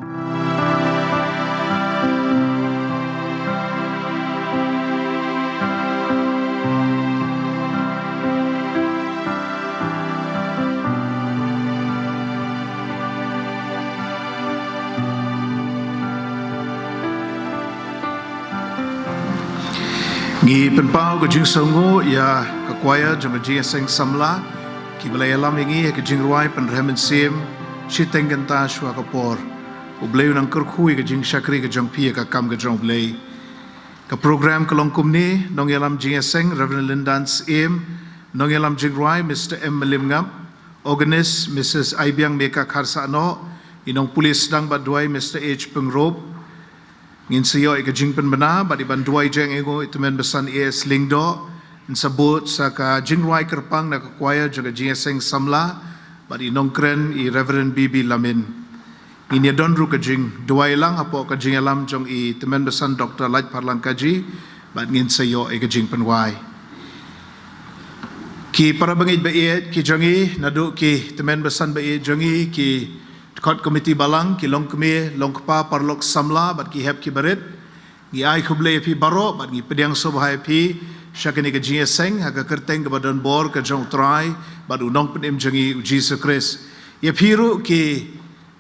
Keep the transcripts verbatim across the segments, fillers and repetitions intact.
Ngi pynpaw ka jingsngewnguh ïa ka choir jong ka Jingïaseng Samla kiba la ïalam ïa ngi ha ka jingrwai Pynrhem Mynsiem shiteng kynta shuwa ka por. U Blei un nang kyrkhu ïa ka jingshakri ka jong phi ïa ka kam ka jong U Blei. Ka program ka long kumne: nongïalam jingïaseng Reverend Lindan Syiem, nongïalam jingrwai Mister M Mylliemngap, organist Missus Aibiang Meka Kharsahnoh, i nongpule sdang bad duwai Mister H Pyngrope. Ngin sa ïoh ïa ka jingpynbna bad i ban duwai jingïainguh i Tymmen Basan A S Lyngdoh. Ngin sa bud sa ka jingrwai kyrpang na ka choir jong ka Jingïaseng Samla bad i nongkren i Reverend B B Lamin. Ngin ïa don ruh ka jingduwai lang hapoh ka jingïalam jong i Tymmen Basan Doctor Laitpharlang Kaji bad ngin sa ïoh ïa ka jingpynwai. Ki para bangeit baieit ki jong ngi, naduh ki Tymmen Basan baieit jong ngi, ki dkhot komiti balang, ki longkmie longkpa, paralok samla bad ki hep ki barit, ngi ai khublei ïa phi baroh bad ngi pdiang sngewbha ïa phi sha kane ka jingïaseng ha ka kyrteng kaba donbor ka jong U Trai bad U Nongpynim jong ngi U Jisu Khrist. Ïa phi ruh ki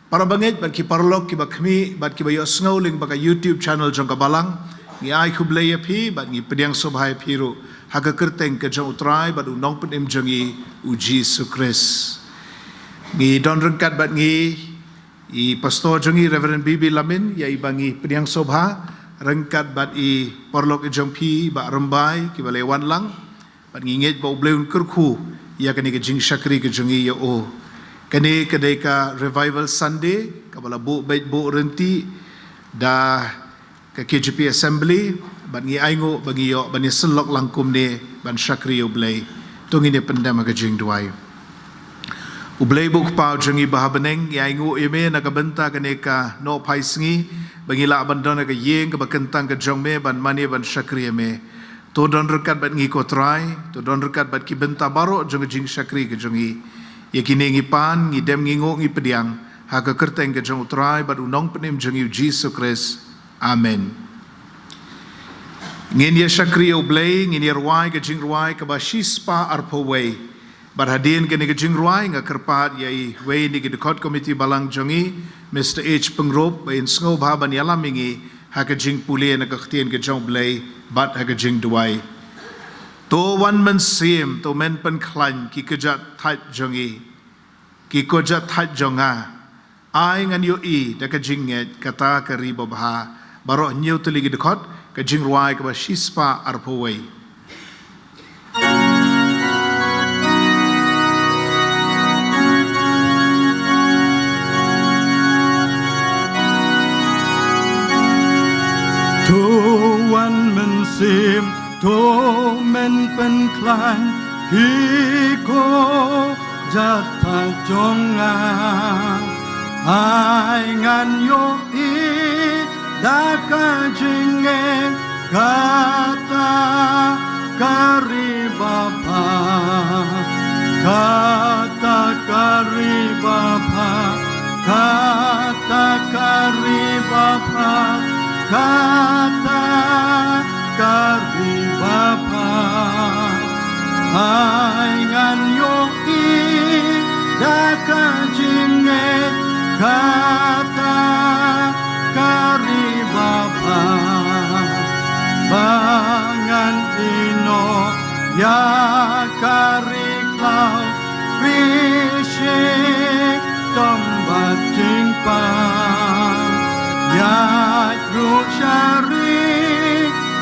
para bangeit bad ki paralok kiba khmih bad kiba ïohsngew lyngba ka YouTube channel jong ka balang, ngi ai khublei ïa phi bad ngi pdiang sngewbha ïa phi ruh ha ka kyrteng ka jong U Trai bad U Nongpynim jong ngi U Jisu Khrist. Ngi don ryngkat bad ngi i pastor jong ngi Reverend B B Lamin, ïa i ba ngi pdiang sngewbha, ryngkat bad i paralok i jong phi Bah Rymbai kiba la wan lang. Bad ngi ngeit ba U Blei un kyrkhu ïa kane ka jingshakri ka jong ngi ïa u. Kane ka dei ka Revival Sunday kaba la buh beit buh ryntih da ka K J P Assembly, bad ngi ainguh ba ngi ïoh ban ïasyllok lang kumne ban shakri ïa U Blei. To ngin ïa pyndem ha ka jingduwai. U Blei bad U Kpa jong ngi ba ha bneng, ngi ainguh ïa me na ka bynta kane ka nohphai sngi ba ngi lah ban don ha ka ïing kaba kyntang ka jong me ban mane ban shakri ïa me. To don ryngkat bad ngi ko Trai, to don ryngkat bad ki bynta baroh jong ka jingshakri ka jong ngi. Ïa kine ngi pan, ngi dem, ngi nguh, ngi pdiang ha ka kyrteng ka jong U Trai bad U Nongpynim jong ngi U Jisu Khrist. Amen. Ngin ïa shakri ïa U Blei, ngin ïa rwai ka jingrwai kaba shispah arphew wei. Bad hadien kane ka jingrwai nga kyrpad ïa i wei na ki dkhot komiti balang jong ngi, Mister H Pyngrope, ba in sngewbha ban ïalam ïa ngi ha ka jingpule na ka ktien ka jong U Blei bad ha ka jingduwai. To wan mynsiem, to men pynkhlaiñ ki kjat thait jong ngi, ki kjat thait jong nga. Ai ngan ïohi da ka jingngeit kata ka ri babha. Baroh hynñiew tylli ki dkhot, ka jingrwai kaba shispah arphew wei. To wan mynsiem, to men pynkhlaiñ ki kjat thait jong nga. Ai ngan ïohi da ka jingngeit kata ka ri babha, kata ka ri babha, kata ka ri babha, kata ka ri babha. Ai ngan ïohi da ka jingngeit kata ka ri babha, ba ngan ïehnoh ïa ka ri khlaw ri shitom bad jingpang. Ïaid ruh sha ri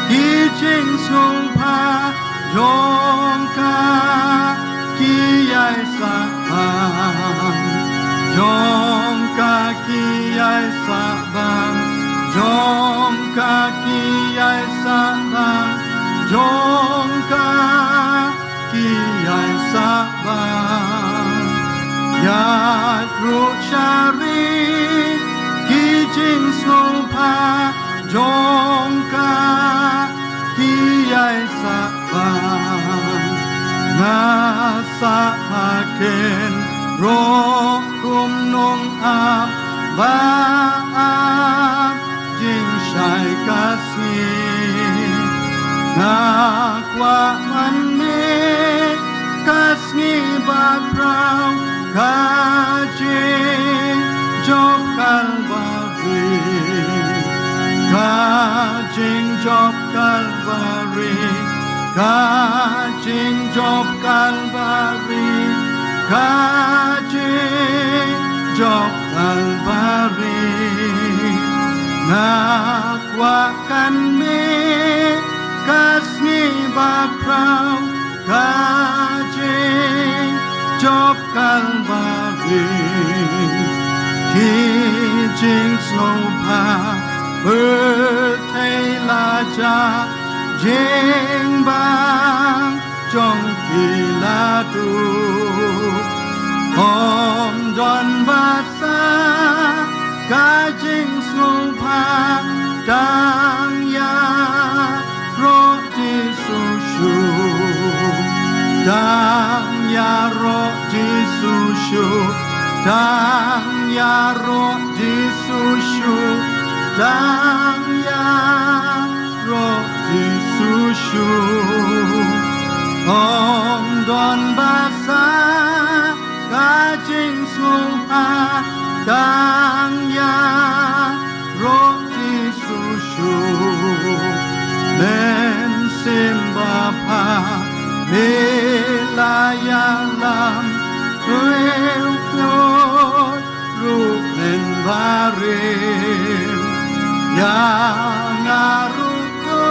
ki jingsngewbha jong ka ki ïai sah bang, jong ka ki ïai sah bang, jong ka ki ïai sah bang, jong ka ki ïai sah bang. Ïaid ruh sha ri ki jingsngewbha jong ka ki ïai sah bang. Nga sah ha khynroo kum nongap ba Kalbari, ka jingjop Kalbari, ka jingjop Kalbari, ka jingjop Kalbari. Nga kwah kan mih ka sngi ba khraw, ka jingjop Kalbari. Ki jingsngewbha pyrthei la jah, jingbang jong ki la duh. Ym don basa ka jingsngewbha, tang ïaroh Jisu shuh, tang ïaroh Jisu shuh, tang ïaroh Jisu shuh, tang ïaroh Jisu shuh. Ym don basa ka jingsngewbha, tang ïaroh Jisu shuh. Mynsiem Bapha, me la ïalam, riew khlur ruh men barim. Ïa nga ruh ko,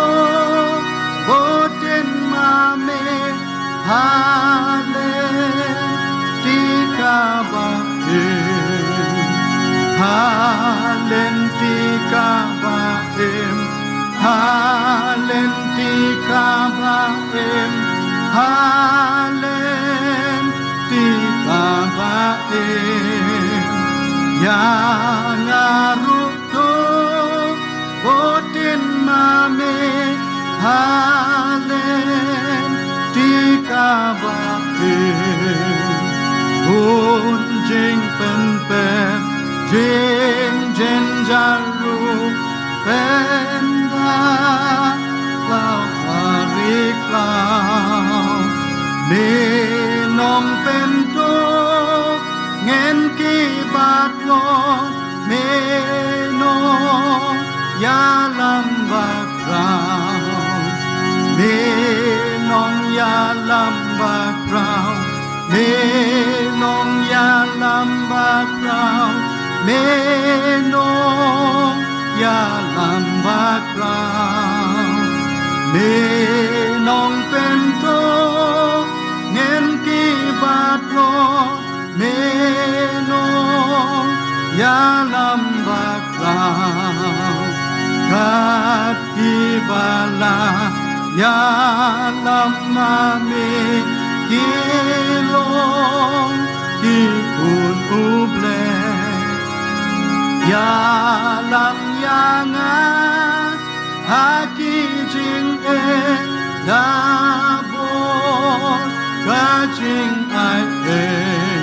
bud ïa ma me, ha lynti kaba im, ha lynti kaba im, ha lynti kaba im, ha lynti kaba im. Ïa nga ruh to, bud ïa ma me, ha lynti kaba im. Bun jingpynpep, jingjynjar ruh, pynba la ri khlaw. Me nongpynduh ngen ki batlot, me nongïalam bakhraw. Me nongïalam bakhraw, me nongïalam bakhraw, me nongïalam bakhraw. Me nongpynduh ngen ki batlot, me nongïalam bakhraw. Kat kiba la ïalam ma me ki long ki khun U Blei. Ïalam ïa nga ha ki jingeh, da bor ka jingaiei,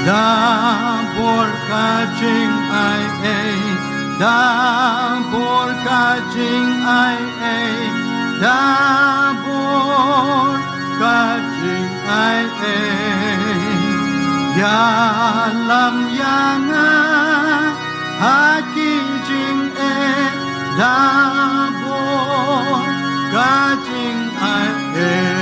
da bor ka jingaiei, da bor ka jingaiei, da bor ka jingaiei. Ïalam ïa nga ha ki jingeh, da bor ka jingaiei.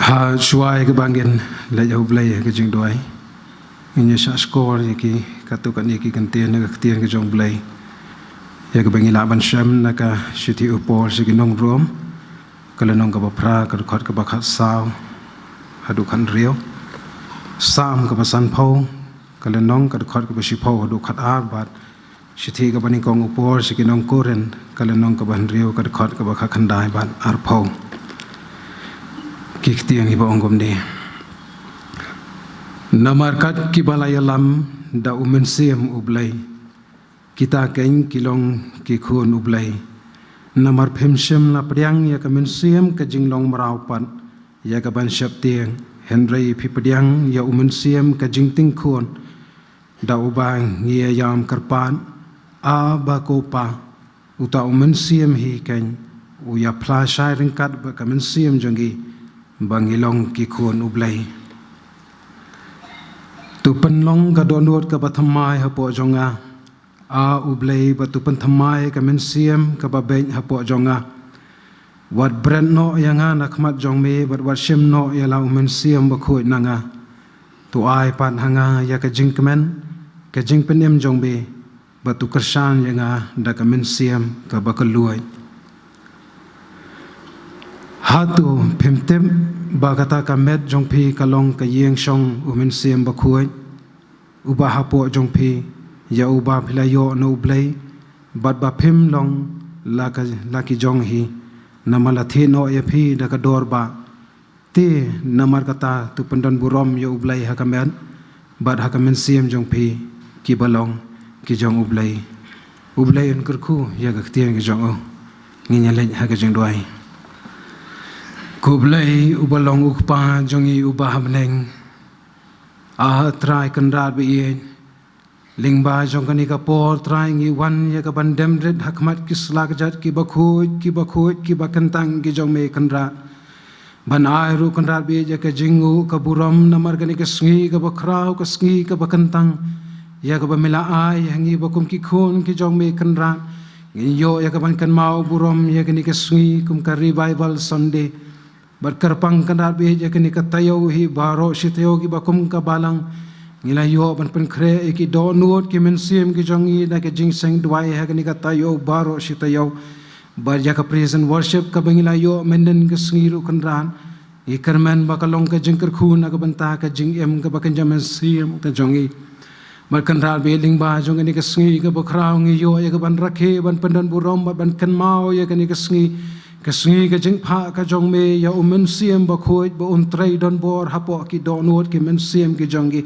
Ha shuwa ïa kaba ngin leit ha U Blei ha ka jingduwai, ngin ïa shah shkor ïa ki katto katne ki kyntien na ka ktien ka jong U Blei, ïa kaba ngi lah ban shem na ka shithi u Paul sha ki nong Rom, ka lynnong kaba phra, ka dkhot kaba khatsaw haduh khathynriew. Salm kaba sanphew, ka lynnong, ka dkhot kaba shiphew haduh khatar, bad shithi kaba nyngkong u Paul sha ki nong Korinth, ka lynnong kaba hynriew, ka dkhot kaba khatkhyndai bad arphew. Ki ktien kiba ong kumne: Namar kat kiba la ïalam da U Mynsiem U Blei, kita kein ki long ki khun U Blei. Namar phim shym la pdiang ïa ka mynsiem ka jinglong mraw pat, ïa ka ban sheptieng Hynrei phi pdiang ïa u Mynsiem ka jingting khun, da uba ngi ïam kyrpad, Aba ko Pa. Uta u Mynsiem hi keiñ u ïa phla shai ryngkat bad ka mynsiem jong ngi ba ngi long ki khun U Blei. To pynlong ka dohnud kaba thymmai hapoh jong nga, A U Blei, bad to pynthymmai ka mynsiem kaba beit hapoh jong nga. Wat bret noh ïa nga na khmat jong me, bad wat shim noh ïa la u Mynsiem Bakhuid na nga. To ai pat ha nga ïa ka jingkmen, ka jingpynim jong me, bad to kyrshan ïa nga da ka mynsiem kaba kylluid. Hato phim tip ba kata ka met jong phi ka long ka ïing shong u Mynsiem Bakhuid, uba hapoh jong phi, ïa uba phi la ïoh na U Blei, bad ba phim long la ka, la ki jong hi, namar la thied noh ïa phi da ka dor bah. Te namar kata to pyndon burom ïa U Blei ha ka met bad ha ka mynsiem jong phi, kiba long ki jong U Blei. U Blei un kyrkhu ïa ka ktien ka jong u. Ngin ïa leit ha ka jingduwai. Ko Blei uba long u Kpa jong ngi uba ha bneng, A Trai Kynrad ba ïeit, lyngba jong kane ka por Trai ngi wan ïa ka ban dem rit ha khmat ki sla kjat kiba khuid, kiba khuid, kiba kyntang ki jong me Kynrad. Ban ai ruh Kynrad ba ïeit ïa ka jingnguh ka burom namar kane ka sngi kaba khraw, ka sngi kaba kyntang, ïa kaba me la ai ha ngi ba kum ki khun ki jong me Kynrad, ngin ïoh ïa ka ban kynmaw burom ïa kane ka sngi kum ka Revival Sunday. Bad kyrpang Kynrad ba ïeit ïa kane ka taïew hi baroh shi taïew kiba kum ka Balang ngi la ïoh ban pynkhreh ïa ki dohnud ki mynsiem ki jong ngi da ka jingseng duwai ha kane ka taïew baroh shi taïew. Bad ïa ka praise and worship kaba ngi la ïoh mynhynnin ka sngi ruh Kynrad, ngi kyrmen ba ka long ka jingkyrkhu na ka bynta ka jingim kaba kynja mynsiem ka jong ngi. Bad Kynrad ba ïeit, lyngba jong kane ka sngi kaba khraw ngi ïoh ïa ka ban rakhe, ban pyndon burom bad ban kynmaw ïa kane ka sngi, ka sngi ka jingphah ka jong me ïa u Mynsiem Bakhuid ba un trei donbor hapoh ki dohnud ki mynsiem ki jong ngi.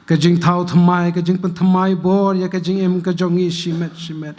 Ka jingthaw thymmai, ka jingpynthymmai bor ïa ka jingim ka jong ngi shimet shimet.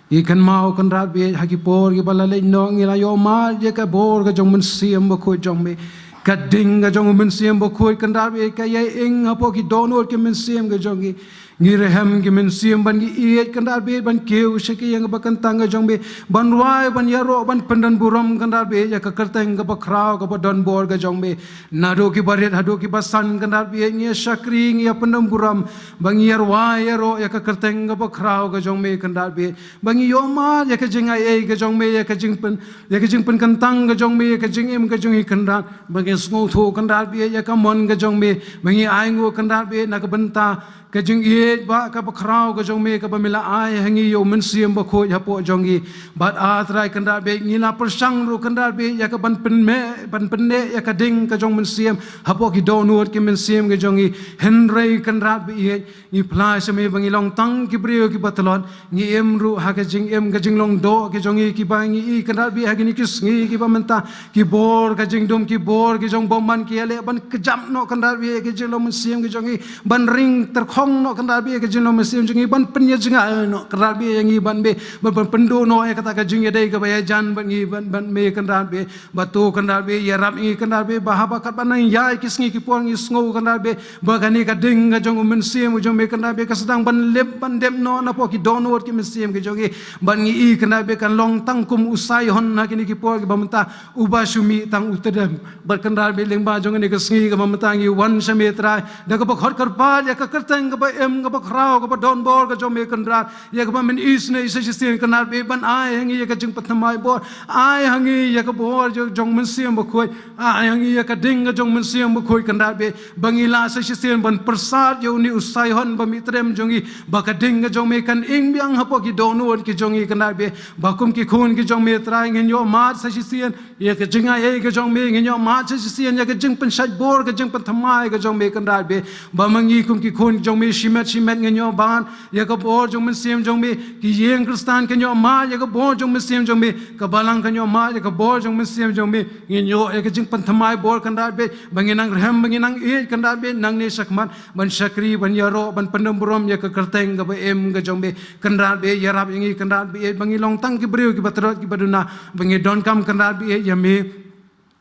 Ngi kynmaw Kynrad ba ïeit ha ki por kiba la leit noh ngi la ïoh mad ïa ka bor ka jong u Mynsiem Bakhuid jong me. Ka ding ka jong u Mynsiem Bakhuid Kynrad ba ïeit ka ïai ing hapoh ki dohnud ki mynsiem ka jong ngi. Ngi rhem ki mynsiem ban ngi ïeit Kynrad ba ïeit ban kiew sha ka ïing kaba kyntang ka jong me, ban rwai, ban ïaroh, ban pyndon burom Kynrad ba ïeit ïa ka kyrteng kaba khraw kaba donbor ka jong me. Naduh kiba rit haduh kiba san Kynrad ba ïeit ngi ïa shakri, ngi ïa pyndon burom ba ngi ïa rwai ïaroh ïa ka kyrteng kaba khraw ka jong me Kynrad ba ïeit. Ba ngi ïoh mad ïa ka jingai ei ka jong me, ïa ka jingpyn, ïa ka jingpynkyntang ka jong me, ïa ka jingim ka jong ngi Kynrad. Ba ngi sngewthuh Kynrad ba ïeit ïa ka mon ka jong me, ba ngi ainguh Kynrad ba ïeit na ka bynta ka jingïeit ba kaba khraw ka jong me kaba me la ai ha ngi ïa u Mynsiem Bakhuid hapoh jong ngi. Bad A Trai Kynrad ba ïeit ngi la pyrshang ruh Kynrad ba ïeit ïa ka ban pynmih, ban pynneh ïa ka ding ka jong u Mynsiem hapoh ki dohnud ki mynsiem ka jong ngi. Hynrei Kynrad ba ïeit, ngi phla sha me ba ngi long tang ki briew kiba tlot, ngi im ruh ha ka jingim ka jinglong doh ki jong ngi kiba ngi i Kynrad ba ïeit ha kine ki sngi kiba mynta, ki bor ka jingdum, ki bor ki jong bymman ki ïaleh ban kjam noh Kynrad ba ïeit ka jinglong mynsiem ki jong ngi, ban ring tyrkhong noh Kynrad ba ïeit ka jinglong mynsiem jong ngi, ban pynïajngai noh Kynrad ba ïeit ïa ngi bad me, ban, ban pynduh noh ïa kata ka jingïadei kaba ïajan bad ngi bad, bad me Kynrad ba ïeit. Bad to Kynrad ba ïeit ïarap ïa ngi Kynrad ba ïeit ba haba katba nang ïaid ki sngi ki por ngi sngew Kynrad ba ïeit ba kane ka ding ka jong u Mynsiem u jong me Kynrad ba ïeit ka sdang ban lip ban dep noh napoh ki dohnud ki mynsiem ki jong ngi. Bad ngi i Kynrad ba ïeit kan long tang kum u Saihon ha kine ki por kiba mynta, uba shu mih tang u tdem. Bad Kynrad ba ïeit lyngba jong kane ka sngi kaba mynta ngi wan sha me Trai da kaba khot kyrpad ïa ka kyrteng kaba im kaba khraw kaba donbor ka jong me Kynrad. Ïa kaba men isynei sa shisien Kynrad ba ïeit ban ai ha ngi ïa ka jingpynthymmai bor. Ai ha ngi ïa ka bor jong, jong u Mynsiem Bakhuid. Ai ha ngi ïa ka ding ka jong u Mynsiem Bakhuid Kynrad ba ïeit. Ba ngi lah sa shisien ban pyrsad ïa une u Saihon ba mih tdem jong ngi. Ba ka ding ka jong me kan ing biang hapoh ki dohnud ki jong ngi Kynrad ba ïeit. Ba kum ki khun ki jong me Trai ngin ïoh mad sa shisien ïa ka jingai ei ka jong me, ngin ïoh mad sa shisien ïa ka jingpynshait bor ka jingpynthymmai ka jong me Kynrad ba ïeit. Ba ma ngi kum ki khun jong me shimet shimet ngin ïoh mad ïa ka bor jong u Mynsiem jong me, ki ïing Khristan kin ïoh mad ïa ka bor jong u Mynsiem jong me, ka Balang kan ïoh mad ïa ka bor jong u Mynsiem jong me, ngin ïoh ïa ka jingpynthymmai bor Kynrad ba ïeit, ba ngin nang rhem, ba ngin nang ïeit Kynrad ba ïeit, nangne shakhmat, ban shakri, ban ïaroh, ban pyndon burom ïa ka kyrteng kaba im ka jong me, Kynrad ba ïeit, ïarap ïa ngi Kynrad ba ïeit, ba ngi long tang ki briew kiba tlot kiba duna, ba ngi donkam Kynrad ba ïeit ïa me.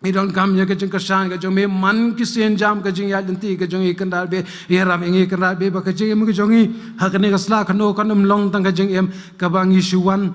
ngi donkam ïa ka jingkyrshan ka jong me man ki sienjam ka jingïaid lynti ka jong ngi Kynrad Beit. Ïarap ïa ngi Kynrad Beit ba ka jingim ka jong ngi ha kane ka sla kano kan ym long tang ka jingim kaba ngi shu wan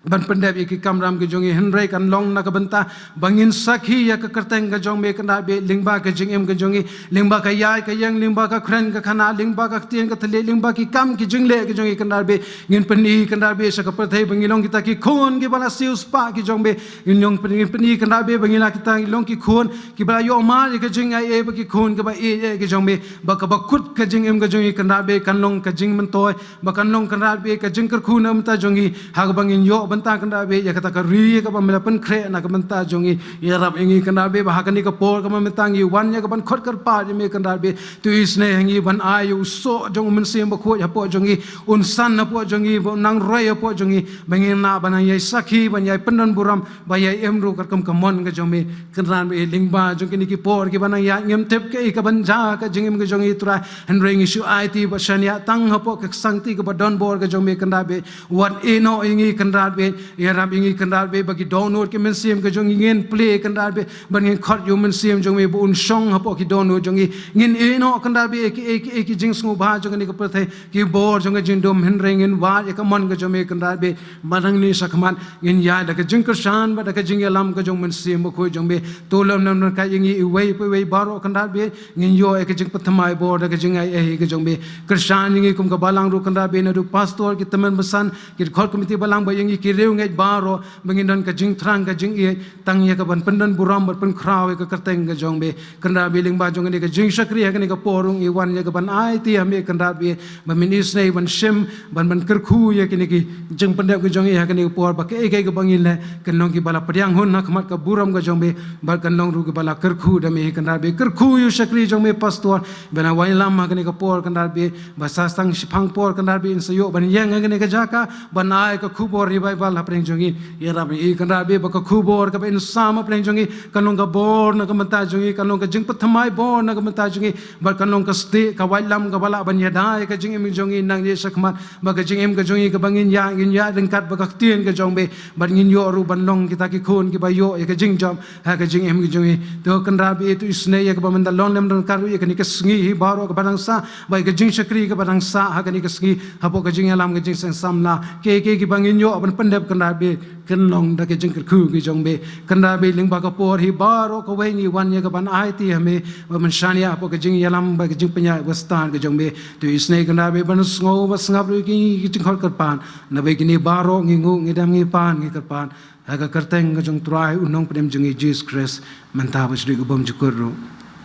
ban pyndep ïa ki kamram ka jong ngi, hynrei kan long na ka bynta ba ngin sakhi ïa ka kyrteng ka jong me Kynrad Beit, lyngba ka jingim ka jong ngi, lyngba ka ïaid ka ïeng, lyngba ka kren ka khana, lyngba ka ktien ka thylliej, lyngba ki kam ki jingleh ka jong ngi Kynrad Beit. Ngin pyni Kynrad Beit sha ka pyrthei ba ngi long kita ki khun kiba la siewspah ki jong me. Ngin long pyni, ngin pyni Kynrad Beit ba ngi la kita ngi long ki khun kiba la ïoh mar ïa ka jingai ei, ba ki khun kiba ïeit ei ka jong me, ba kaba kut ka jingim ka jong ngi Kynrad Beit kan long ka jingmyntoi, ba kan long Kynrad Beit ka jingkyrkhu na ka bynta jong ngi, ha kaba ngin ïoh bynta Kynrad Beit ïa kata ka ri kaba me la pynkhreh na ka bynta jong ngi. Ïarap ïa ngi Kynrad Beit ba ha kane ka por kaba mynta ngi wan ïa kaban khot kyrpad ïa me Kynrad Beit, to isynei ha ngi ban ai ïa u soh jong u Mynsiem Bakhuid hapoh jong ngi, un san hapoh jong ngi, ba un nang roi hapoh jong ngi, ba ngin lah ban nang ïai sakhi, ban ïai pyndonburom, ba ïai im ruh katkum ka mon ka jong me Kynrad Beit. Lyngba jong kine ki por kiba nang ïaid ngim tip kaei kaban jia ka jingim ka jong ngi Trai, hynrei ngi shu aiti bad shaniah tang hapoh ka ksangti kaba donbor ka jong me Kynrad Beit. Wat ïehnoh ïa ngi Kynrad Beit, ïarap ïa ngi Kynrad Beit ba ki dohnud ki mynsiem ka jong ngi ngin plie Kynrad Beit, ba ngin khot ïa u Mynsiem jong me ba un shong hapoh ki dohnud jong ngi. Ngin ïehnoh Kynrad Beit ïa kiei kiei ki jingsngewbha jong kane ka pyrthei, ki bor jong ka jingdum, hynrei ngin wad ïa ka mon ka jong me Kynrad Beit. Ba nangne shakhmat ngin ïaid da ka jingkyrshan bad da ka jingïalam ka jong u Mynsiem Bakhuid jong me. To lem lem ryngkat ïa ngi iwei pa iwei baroh Kynrad Beit, ngin ïoh ïa ka jingpynthymmai bor da ka jingai ei ka jong me. Kyrshan ïa ngi kum ka balang ruh Kynrad Beit, naduh pastor, ki tymmen basan, ki dkhot komiti balang, bad ïa ngi ki riewngeit baroh, ba ngin don ka jingthrang ka jingïeit tang ïa kaban pyndonburom bad pynkhraw ïa ka kyrteng ka jong me. Kynrad Beit, lyngba jong kane ka jingshakri ha kane ka por ruh ngi wan ïa kaban aiti ha me Kynrad Beit, ba men isynei ban shim, ban, ban kyrkhu ïa kine ki jingpyndep ka jong ngi ha kane ka por, ba kaei kaei kaba ngin leh kan long kiba la pdiang hun ha khmat ka burom ka jong me, bad kan long ruh kiba la kyrkhu da me Kynrad Beit. Kyrkhu ïa u shakri jong me pastor, ba un nang wallam ha kane ka por Kynrad Beit, ba sa sdang shiphang por Kynrad Beit un sa ïoh ban ïeng ha kane ka jaka, ban ai ka khubor revival hapdeng jong ngi. Ïarap ïa ngi Kynrad Beit ba ka khubor kaba un sam hapdeng jong ngi kan long ka bor na ka bynta jong ngi, kan long ka jingpynthymmai bor na ka bynta jong ngi, bad kan long ka stieh, ka waitlam kaba lah ban ïada ïa ka jingim jong ngi nangne shakhmat, ba ka jingim ka jong ngi kaba ngin ïaid, ngin ïaid ryngkat bad ka ktien ka jong me, bad ngin ïoh ruh ban long kita ki khun kiba ïoh ïa ka jingjop ha ka jingim ka jong ngi. To Kynrad Beit, to isynei ïa kaba mynta long lem ryngkat ruh ïa kane ka sngi hi baroh kaba dang sah, bad ïa ka jingshakri kaba dang sah ha kane ka sngi, hapoh ka jingïalam ka jingseng samla, kiei kiei kiba ngin ïoh ban pyndep Kynrad Beit, kan long da ka jingkyrkhu ka jong me. Kynrad Beit, lyngba ka por hi baroh kawei ngi wan ïa kaban aiti ha me, ba men shaniah hapoh ka jingïalam bad ka jingpynïaid ba stad ka jong me. To isynei Kynrad Beit ban sngew bad sngap ruh ïa ki jingkhot kyrpad. Naba ïa kine baroh ngi nguh, ngi dem, ngi pan, ngi kyrpad ha ka kyrteng ka jong u Trai, u Nongpynim jong ngi Jisu Khrist, mynta bad shaduh ka bymjukut ruh.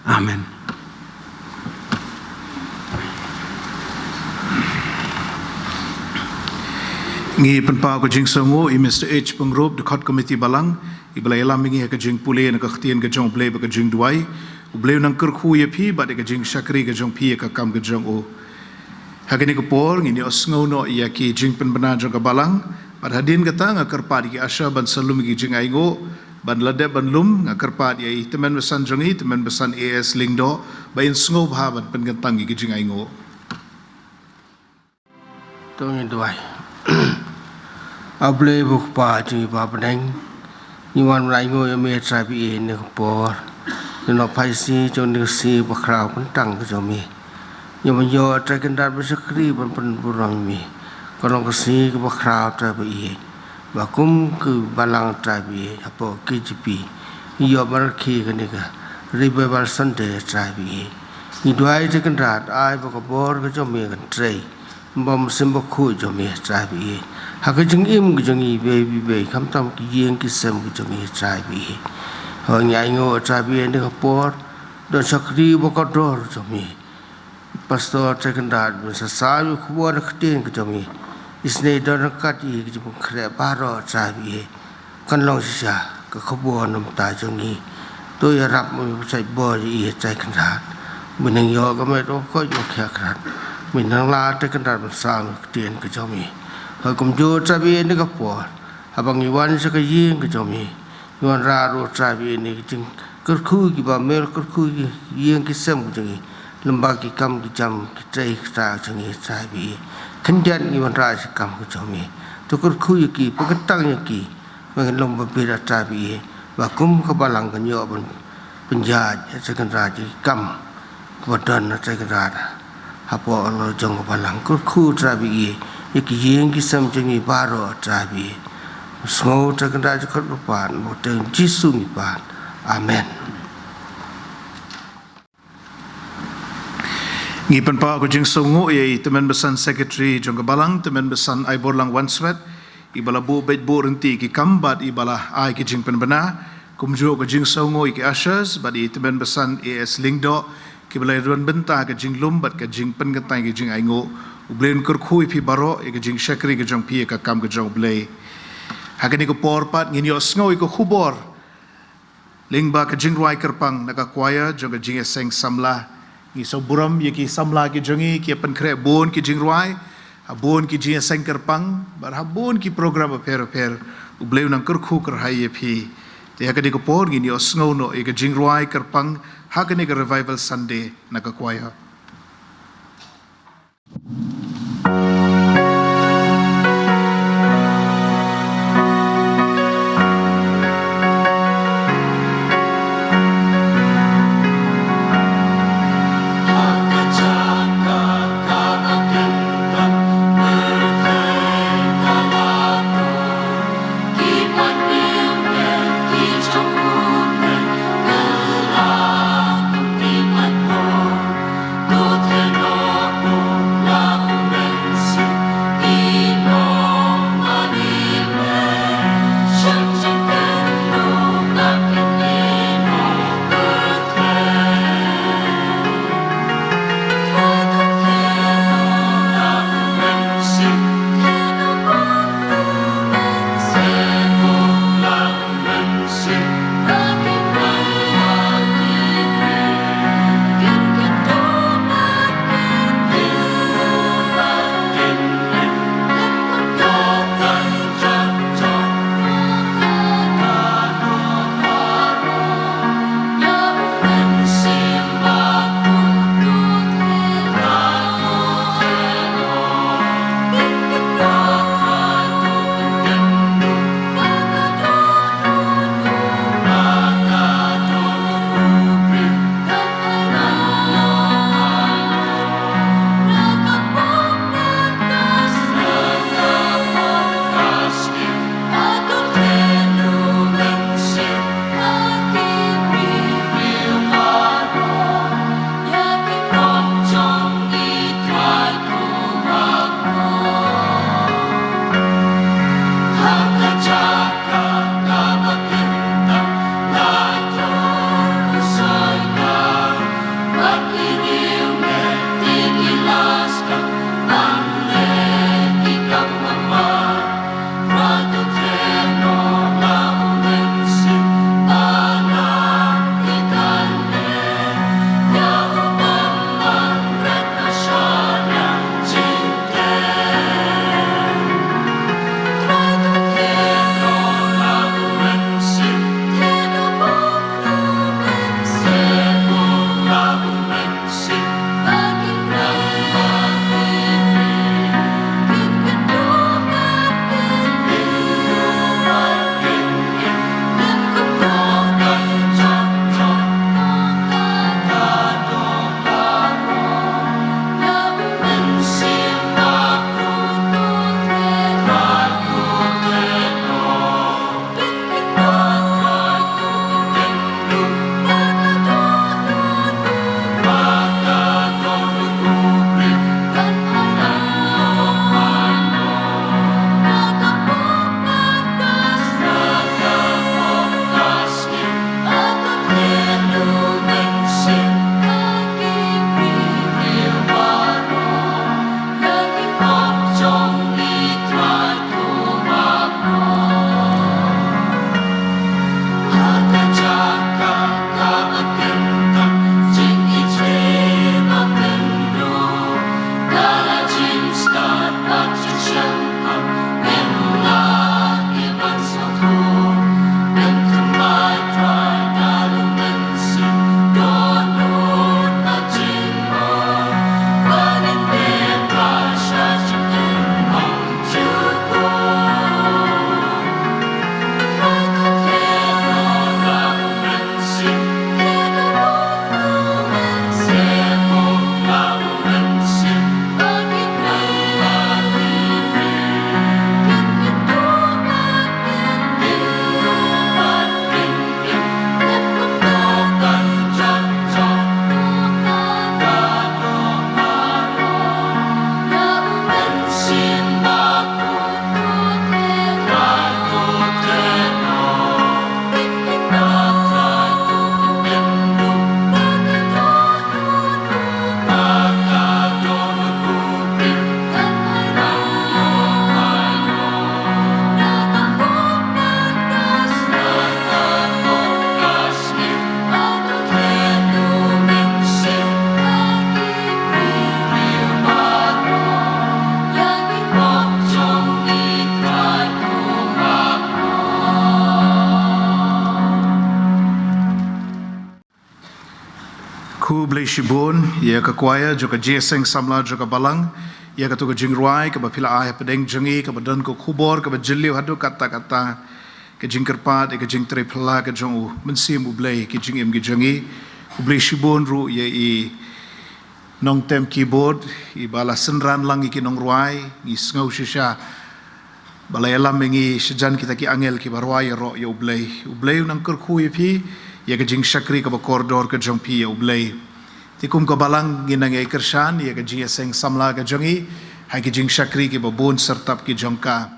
Amen. Ngi pynpaw ka jingsngewnguh ïa Mister H Pyngrope, dkhot komiti balang, iba la ïalam ïa ngi ha ka jingpule na ka ktien ka jong U Blei bad ka jingduwai. U Blei un nang kyrkhu ïa phi bad ïa ka jingshakri ka jong phi ïa ka kam ka jong u. Ha kane ka por ngin ïohsngew noh ïa ki jingpynbna jong ka balang. Bad hadien kata nga kyrpad ïa ki usher ban sa lum ïa ki jingainguh. Ban la dep ban lum, nga kyrpad ïa i tymmen basan jong ngi, tymmen basan A S Lyngdoh, ba in sngewbha ban pynkyntang ïa ki jingainguh. To ngin duwai. A Blei bad Kpa jong ngi ba ha bneng, ngi wan ban ainguh ïa me Trai bad ïa kane ka por. Ngi ïoh phai sha kane ka sngi bakhraw kyntang ka jong me. Ngi wan ïoh Trai Kynrad ban shakri ban pynburom ïa me. Ka long ka sngi kaba khraw Trai bad ïa, ba kum ka balang Trai bad ïa, hapoh K J P, ngi ïoh ban rakhe kane ka Revival Sunday Trai bad ïa. Ngi duwai Trai Kynrad, ai ba ka bor ka jong me kan trei. Bad u Mynsiem Bakhuid jong me Trai bad ïa, ha ka jingim ka jong ngi iwei pa iwei, khamtam ki ïing ki sem ka jong ngi Trai bad ïa. Hooid ngi ainguh Trai bad ïa ha kane ka por, don shakri ba kordor jong me. Pastor Trai Kynrad, ban sa saw ïa ka khubor na ka ktien ka jong me. Isynei don ryngkat ïa ka jingpynkhreh baroh Trai bad ïa. Kan long shisha ka khubor na ka bynta jong ngi. To ïarap me, pynshait bor ïa i Trai Kynrad. Me nang ïoh ka met ba koit ba khia Kynrad. Me nang lah Trai Kynrad ban saw ïa ka ktien ka jong me. Hooid kumjuh Trai bad ïa ha kane ka por, haba ngi wan sha ka ïing ka jong me, ngi wanrah ruh Trai bad ïa ha kane ka jingkyrkhu kiba me la kyrkhu ïa ki ïing ki sem ka jong ngi. Lem bad ki kam ki jam ki trei ki kta ka jong ngi Trai bad ïa. Khyndiat ngi wanrah sha ka kam ka jong me. To kyrkhu ïa ki, pynkyntang ïa ki. Ba ngin long ba biang Trai bad ïa. Ba kum ka balang kan ïoh ban pynjah ïa ka Kynrad ïa ki kam kaba don ha ka Kynrad. Hapoh la jong ka balang kyrkhu Trai ba ïeit ïa ki ïing ki sem jong ngi baroh Trai ba ïeit. Sngew Trai Kynrad jingkhot ba pan, ba teng Jisu ngi pan. Amen. Ngi pynpaw ka jingsngewnguh ïa i tymmen basan secretary jong ka balang, tymmen basan Aiborlang Wanswet, i ba la buh beit buh rynti ki kam bad i ba la ai ki jingpynbna, kumjuh ka jingsngewnguh ïa ki ushers bad i tymmen basan A S Lyngdoh, ki ba la ïadon bynta ka jinglum bad ka jingpynkynthei ka jingainguh. U Blei un kyrkhu ïa phi baroh ïa ka jingshakri ka jong phi ïa ka kam ka jong U Blei. Ha kane ka por pat ngin ïohsngew ïa ka khubor lyngba ka jingrwai kyrpang na ka choir jong ka jingïaseng samla. Ngi sngewburom ïa ki samla ki jong ngi ki ïa pynkhreh bun ki jingrwai ha bun ki jingïaseng kyrpang bad ha bun ki program bapher bapher. U Blei un nang kyrkhu kyrhai ïa phi. Te ha kane ka por ngin ïohsngew noh ïa ka jingrwai kyrpang ha kane ka Revival Sunday na ka choir. Shibun ïa ka choir jong ka Jingïaseng Samla jong ka Balang ïa kato ka jingrwai kaba phi la ai hapdeng jong ngi, kaba don ka khubor kaba jylliew haduh katta katta, ka jingkyrpad ïa ka jingtrei phylla ka jong U Mynsiem U Blei ki jingim ki jong ngi. Khublei shibun ruh ïa i nongtem keyboard, iba la synran lang ïa ki nongrwai. Ngi sngew shisha ba la ïalam ïa ngi shajan kita ki angel kiba rwai ïaroh ïa U Blei. U Blei un nang kyrkhu ïa phi ïa ka jingshakri kaba kordor ka jong phi ïa U Blei. Te kum ka Balang ngin nang ïai kyrshan ïa ka Jingïaseng Samla ka jong ngi ha ki jingshakri kiba bun syrtap ki jong ka.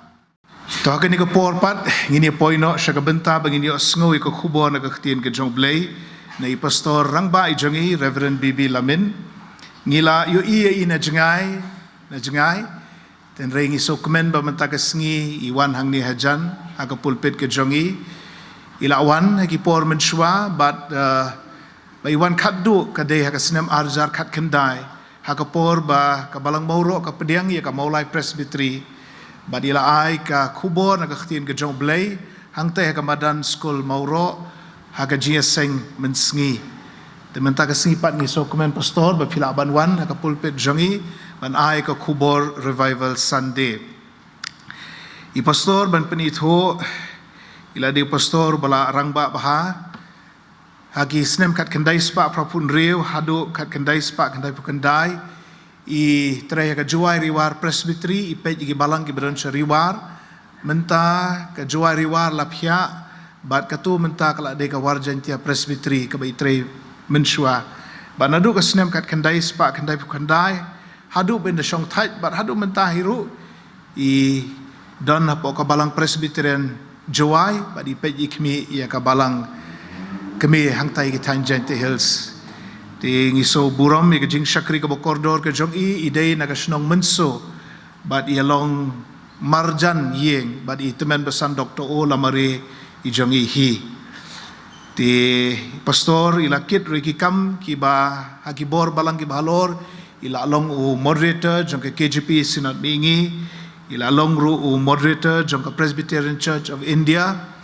To ha kane ka por pat ngin ïa poi noh sha ka bynta ba ngin ïohsngew ïa ka khubor na ka Ktien ka jong U Blei na i Pastor Rangbah i jong ngi, Reverend B B Lamin. Ngi la ïohi ïa i na jngai, na jngai. Hynrei ngi sngewkmen ba mynta ka sngi i wan hangne hajan ha ka pulpit ka jong ngi. I la wan ha ki por mynshuwa bad, eh, ba i wan khatduh ka dei ha ka snem ar hajar khatkhyndai, ha ka por ba ka Balang Mawroh ka pdiang ïa ka Mawlai Presbytery bad i la ai ka khubor na ka Ktien ka jong U Blei hangta ha ka madan skul Mawroh ha ka Jingïaseng Mynsngi. Te mynta ka sngi pat ngi sngewkmen Pastor ba phi lah ban wan ha ka pulpit jong ngi ban ai ka khubor Revival Sunday. I Pastor ban pynithuh, i la dei Pastor ba la rangbah bha ha ki snem khatkhyndai spah phra phew hynriew haduh khatkhyndai spah khyndai phew khyndai. I trei ha ka Jowai Ri War Presbytery, i peit ïa ki balang kiba don sha Ri War. Mynta ka Jowai Ri War la phiah bad kato mynta ka la dei ka War Jaiñtia Presbytery kaba i trei mynshuwa. Bad naduh ka snem khatkhyndai spah khyndai phew khyndai haduh ba in da shongthait bad haduh mynta hi ruh i don hapoh ka Balang Presbyterian Jowai bad i peit i khmih ïa ka Balang kmie hangta ïa ki thaiñ Jaintia Hills. Te ngi sngewburom ïa ka jingshakri kaba kordor ka jong i, i dei na ka shnong Mynso bad i long marjan ïing bad i tymmen basan Doktor O Lamare i jong i hi. Te Pastor i la kit ruh ïa ki kam kiba ha ki bor balang kiba halor, i la long u moderator jong ka K J P Synod Mihngi, i la long ruh u moderator jong ka Presbyterian Church of India.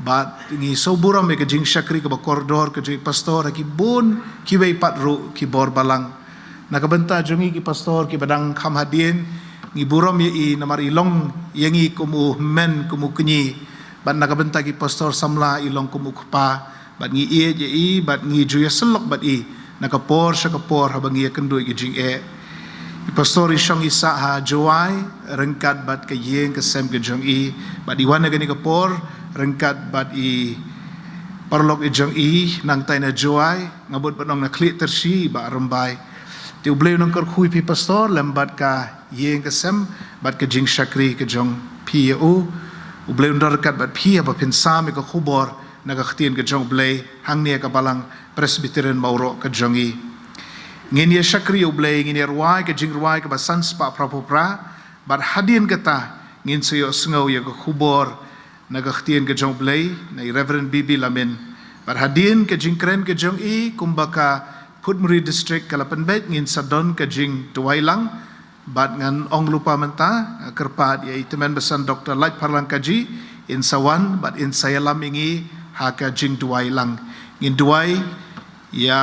Bad ngi sngewburom ïa ka jingshakri kaba kordor ka jong i Pastor ha ki bun kiwei pat ruh ki bor balang. Na ka bynta jong ngi ki Pastor kiba dang kham hadien, ngi burom ïa i namar i long ïa ngi kum u hynmen kum u kñi. Bad na ka bynta ki Pastor Samla i long kum u kpa. Bad ngi ïeit ïa i bad ngi ju ïasyllok bad i na ka por sha ka por haba ngi ïakynduh ïa ki jingeh. I Pastor i shong i sah ha Jowai ryngkat bad ka ïing ka sem ka jong i bad i wan ha kane ka por ryngkat bad i paralok i jong i nangta na Jowai, nga mut ban ong na khlieh tyrshi i Bah Rymbai. Te U Blei un nang kyrkhu ïa phi Pastor lem bad ka ïing ka sem bad ka jingshakri ka jong phi ïa u. U Blei un don ryngkat bad phi haba phin sam ïa ka khubor na ka Ktien ka jong U Blei hangne ha ka Balang Presbyterian Mawroh ka jong i. Ngin ïa shakri ïa U Blei, ngin ïa rwai ka jingrwai kaba san spah phra phew phra bad hadien kata ngin sa ïohsngew ïa ka khubor na ka Ktien ka jong U Blei na i Reverend B B Lamin. Bad hadien ka jingkren ka jong i kumba ka Phutmri District ka la pynbeit, ngin sa don ka jingduwai lang. Bad ngan ong lypa mynta, nga kyrpad ïa i tymmen basan Doktor Laitpharlang Kaji, in sa wan bad in sa ïalam ïa ngi ha ka jingduwai lang. Ngin duwai ïa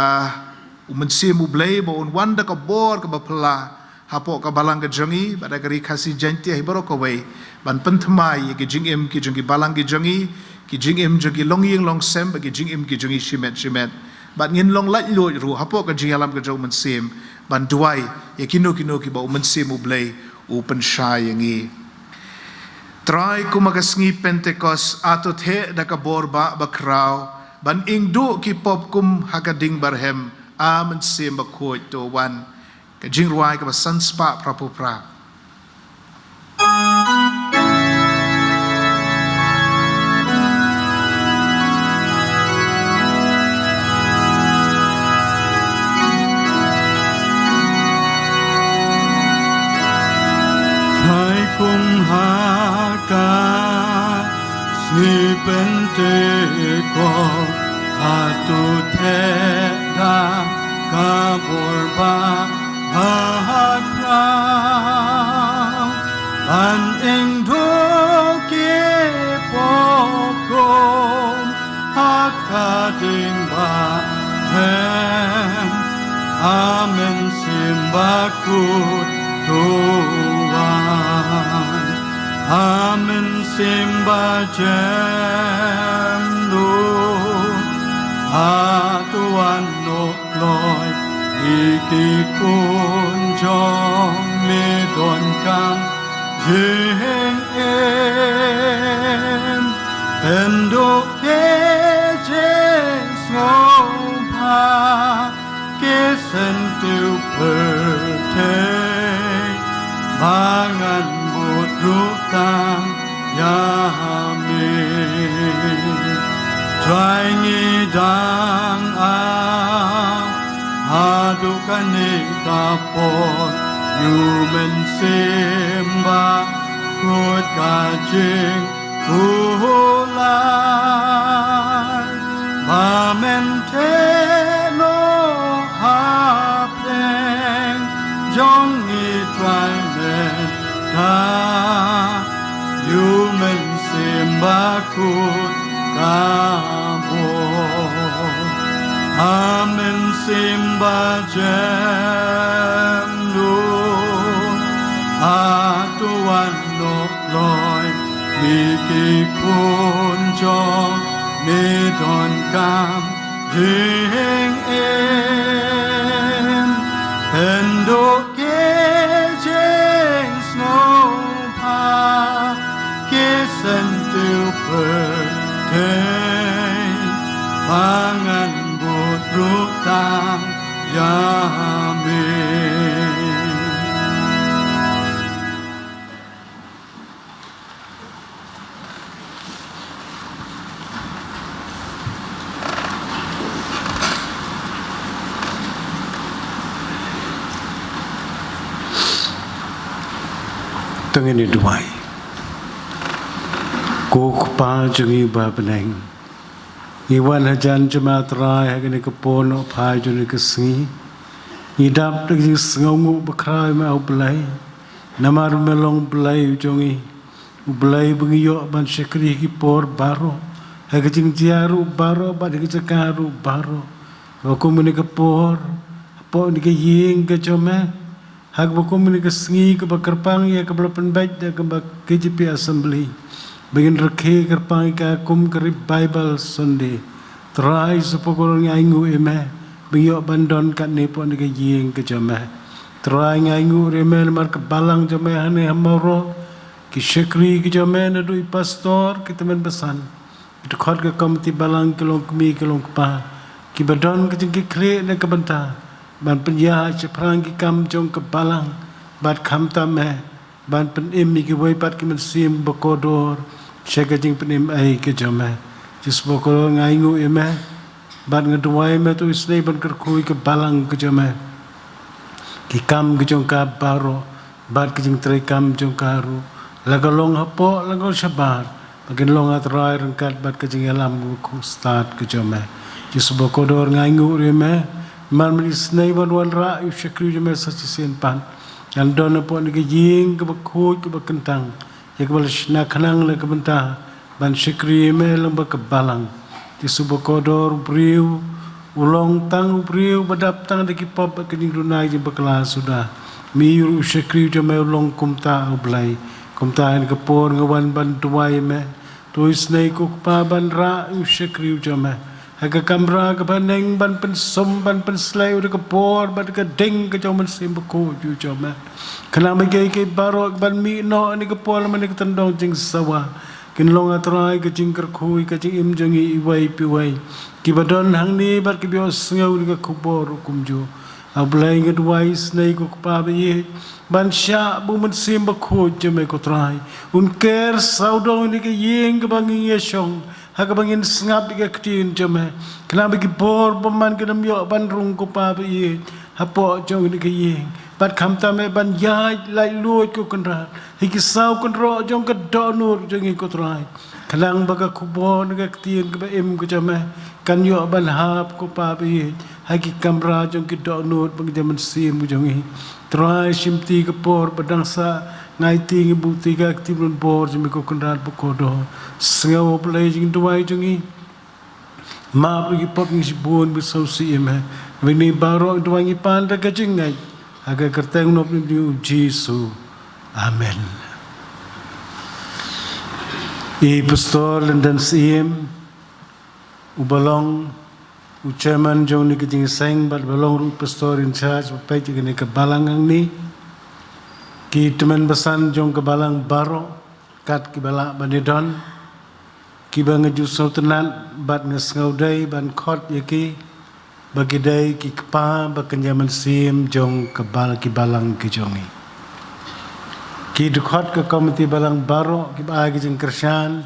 U Mynsiem U Blei ba un wan da ka bor kaba phylla hapoh ka Balang ka jong i bad ha ka Ri Khasi Jaintia hi baroh kawei, ban pynthymmai ïa ki jingim ki jong ki balang ki jong i, ki jingim jong ki longïing longsem bad ki jingim ki jong i shimet shimet. Bad ngin long laitluid ruh hapoh ka jingïalam ka jong U Mynsiem ban duwai ïa kino kino kiba U Mynsiem U Blei u pynshai ïa ngi. Trai, kum ha ka sngi Pentekost, ato theh da ka bor ba bakhraw ban ingduh ki pop kum ha ka ding barhem, A Mynsiem Bakhuid, to wan. Ka jingrwai kaba san spah phra phew phra. Trai, kum ha ka sngi Pentekost, ato theh da ka bor ba bakhraw ban ingduh ki pop kum ha ka ding barhem, A Mynsiem Bakhuid, to wan noh kloi ïa ki khun jong me, donkam jingim. Pynduh ki jingsngewbha ki syntiew pyrthei, ba ngan bud ruh tang ïa me. Trai, ngi dang am haduh kane ka por, ïa u Mynsiem Bakhuid ka jing pulai, ba men theh noh hapdeng jong ngi, Trai, mynta ïa u Mynsiem Bakhuid ka bor. A Mynsiem Bakhuid, to wan noh kloi ïa ki khun jong me, donkam jingim. Pynduh ki jingsngewbha ki syntiew pyrthei, ba ngan bud ruh tang ïa me. To ngin ïa duwai. Ko Kpa jong ngi ba ha bneng, ngi wan hajan jong me Trai ha kane ka por nohphai jong kane ka sngi. Ngi dap da ka jingsngewnguh bakhraw ïa me, A Blei. Namar me long Blei jong ngi, U Blei ba ngi ïoh ban shakri ha ki por baroh, ha ka jingjia ruh baroh, bad ha ka jaka ruh baroh. Kaba kum kane ka por, hapoh kane ka ïing ka jong me, ha kaba kum kane ka sngi kaba kyrpang ïa kaba la pynbeit da ka K J P Assembly, ba ngin rakhe kyrpang ïa ka kum ka Revival Sunday. Trai, shu pokor ngi ainguh ïa me ba ngi ïoh ban don katne hapoh kane ka ïing ka jong me. Trai, ngi ainguh ïa me namar ka balang jong me hangne ha Mawroh, ki shakri ki jong me, naduh i pastor, ki tymmen basan, ki dkhot ka komiti balang, ki longkmie ki longkpa, kiba don ka jingkitkhlieh na ka bynta ban pynïaid shaphrang ki kam jong ka balang, bad khamtam eh ban pynim ïa kiwei pat ki mynsiem bakordor sha ka jingpynim ei ka jong me. Jisu bakordor, nga ainguh ïa me bad nga duwai ïa me, to isynei ban kyrkhu ïa ka balang ka jong me, ki kam ki jong ka baroh, bad ka jingtrei kam jong ka ruh, la ka long hapoh, la ka long shabar, ba kin long, A Trai, ryngkat bad ka jingïalam kaba khuslai ka jong me. Jisu bakordor, nga ainguh ïa me, man mynta isynei ban wanrah ïa u shakri jong me sa shisien pat. Ngan don hapoh kane ka ïing kaba khuid kaba kyntang, ïa kaba la shna khnang na ka bynta ban shakri ïa me lyngba ka balang. Jisu bakordor, u briew u long tang u briew ba dap tang da ki pop bad ka jingduna jingbakla suda. Me ruh u shakri jong me u long kumta, A Blei. Kumta ha kane ka por nga wan ban duwai ïa me, to isynei ko Kpa ban rah ïa u shakri jong me ha ka kamra kaba ha bneng, ban pynsum, ban pynsleh ïa u da ka bor bad ka ding ka jong u Mynsiem Bakhuid jong me, khnang ba kiei kiei baroh kiban mih noh ha kane ka por lem ha kane ka tyndong jingsawa, kin long, A Trai, ka jingkyrkhu, ka jingim jong ngi iwei pa iwei, kiba don hangne bad kiba ïohsngew ïa ka khubor ruh kumjuh. A Blei, nga duwai isynei ko Kpa ba ïeit, ban shah ba u Mynsiem Bakhuid jong me ko Trai un ker sawdong ïa kane ka ïing kaba ngi ïashong, ha kaba ngin sngap ïa ka ktien jong me, khnang ba ki bor bymman kin ym ïoh ban rung ko Kpa ba ïeit hapoh jong kane ka ïing. Bad khamtam eh ban ïaid laitluid ko Kynrad ha ki saw kynroh jong ka dohnud jong ngi ko Trai, khnang ba ka khubor ne ka ktien kaba im ka jong me kan ïoh ban hap ko Kpa ba ïeit ha ki kamra jong ki dohnud bad ka mynsiem ka jong ngi. Trai, shimti ka por ba dang sah, nga aiti, nga buhti ha ka kti bor jong me ko Kynrad bakordor. Sngew, A Blei, jingduwai jong ngi. Map ïa ki pop jong ngi shibun, ba sngewsih ïa me. Ngi baroh duwai ngi pan da ka jingngeit ha ka kyrteng u Nongpynim jong ngi u Jisu. Amen. I Pastor Lyndon Syiem, uba long u chairman jong kane ka jingïaseng bad uba long ruh pastor in charge ba peit ïa kane ka balang hangne, ki tymmen basan jong ka balang baroh kat kiba lah ban ïadon, kiba nga ju sngewtynnat bad nga sngewdei ban khot ïa ki ba ki dei ki kpa ba kynja mynsiem jong ka bal ki balang ki jong ngi. Ki dkhot ka komiti balang baroh kiba ai ka jingkyrshan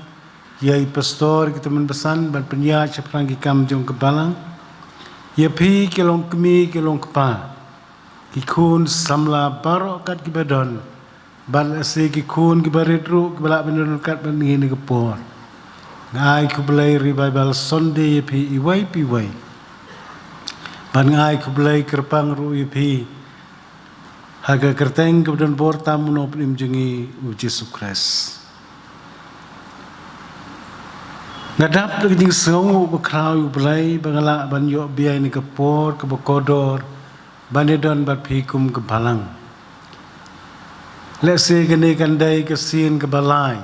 ïa i pastor, ki tymmen basan ban pynïaid shaphrang ki kam jong ka balang. Ïa phi ki long kmie ki long kpa, ki khun samla baroh kat kiba don, bad lehse ki khun kiba rit ruh kiba lah ban don kat bad ngi ha kane ka por. Nga ai khublei Revival Sunday ïa phi iwei pa iwei. Bad nga ai khublei kyrpang ruh ïa phi ha ka kyrteng kaba donbor tam u Nongpynim jong ngi u Jisu Khrist. Nga dap da ka jingsngewnguh bakhraw ïa U Blei ba nga lah ban ïoh biang ha kane ka por kaba kordor ban ïadon bad phi kum ka balang. Lehse kane kan dei ka sien kaba lai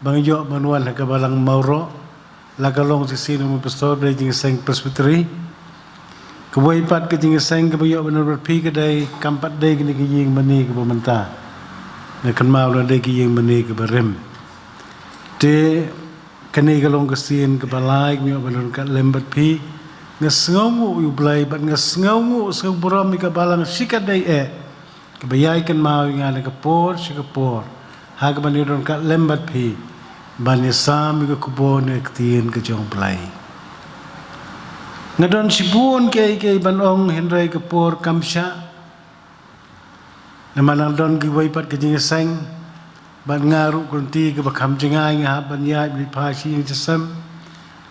ba nga ïoh ban wan ha ka balang Mawroh, la ka long shisien kum u pastor ba dei jingïaseng Presbytery. Kawei pat ka jingïaseng kaba nga ïoh ban wan bad phi ka dei, kam pat dei kane ka ïing mane kaba mynta, nga kynmaw la dei ka ïing mane kaba rim. Te kane ka long ka sien kaba lai ba nga ïoh ban wan ryngkat lem bad phi. Nga sngewnguh ïa U Blei bad nga sngewnguh, sngew burom ïa ka balang shikatdei eh, kaba ïai kynmaw ïa nga na ka por sha ka por ha kaba nga ïoh ryngkat lem bad phi ban ïasam ïa ka khubor na ka ktien ka jong U Blei. Nga don shibun kiei kiei ban ong, hynrei ka por kam shah. Namar nang don kiwei pat ka jingïaseng bad nga ruh ka lynti kaba kham jngai nga hap ban ïaid ban phai sha ïing sha sem.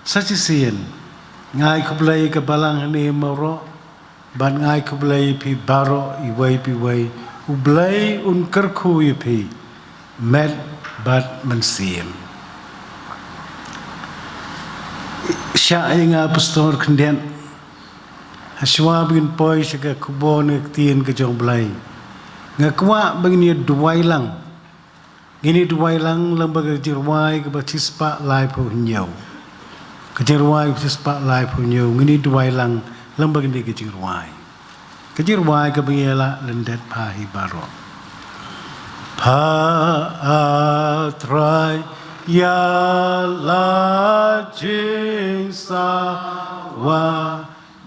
Sa shisien nga ai khublei ïa ka balang hangne Mawroh bad nga ai khublei ïa phi baroh iwei pa iwei. U Blei un kyrkhu ïa phi met bad mynsiem. Shah ïa nga pastor khyndiat. Hashwa ba ngin poi sha ka khubor na ka ktien ka jong U Blei, nga kwah ba ngin ïa duwai lang. Ngin ïa duwai lang lyngba ka jingrwai kaba shispah laiphew hynñiew. Ka jingrwai kaba shispah laiphew hynñiew, ngin ïa duwai lang lyngba kane ka jingrwai. Ka jingrwai kaba ngi ïa lah lyndet bha hi baroh. Pha, ah Trai, ïa la jingsawa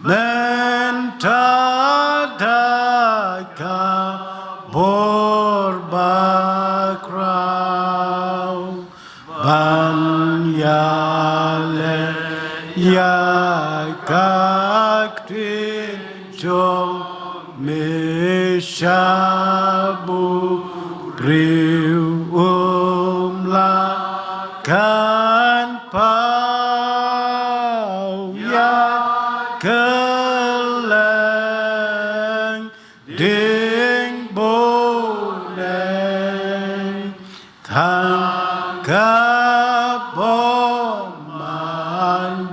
mynta da ka bor bakhraw, ban ïaleh ïa ka ktien jong me sha u briew, um lah kan paw ïa kylleng ding bun eh. Tang ka bymman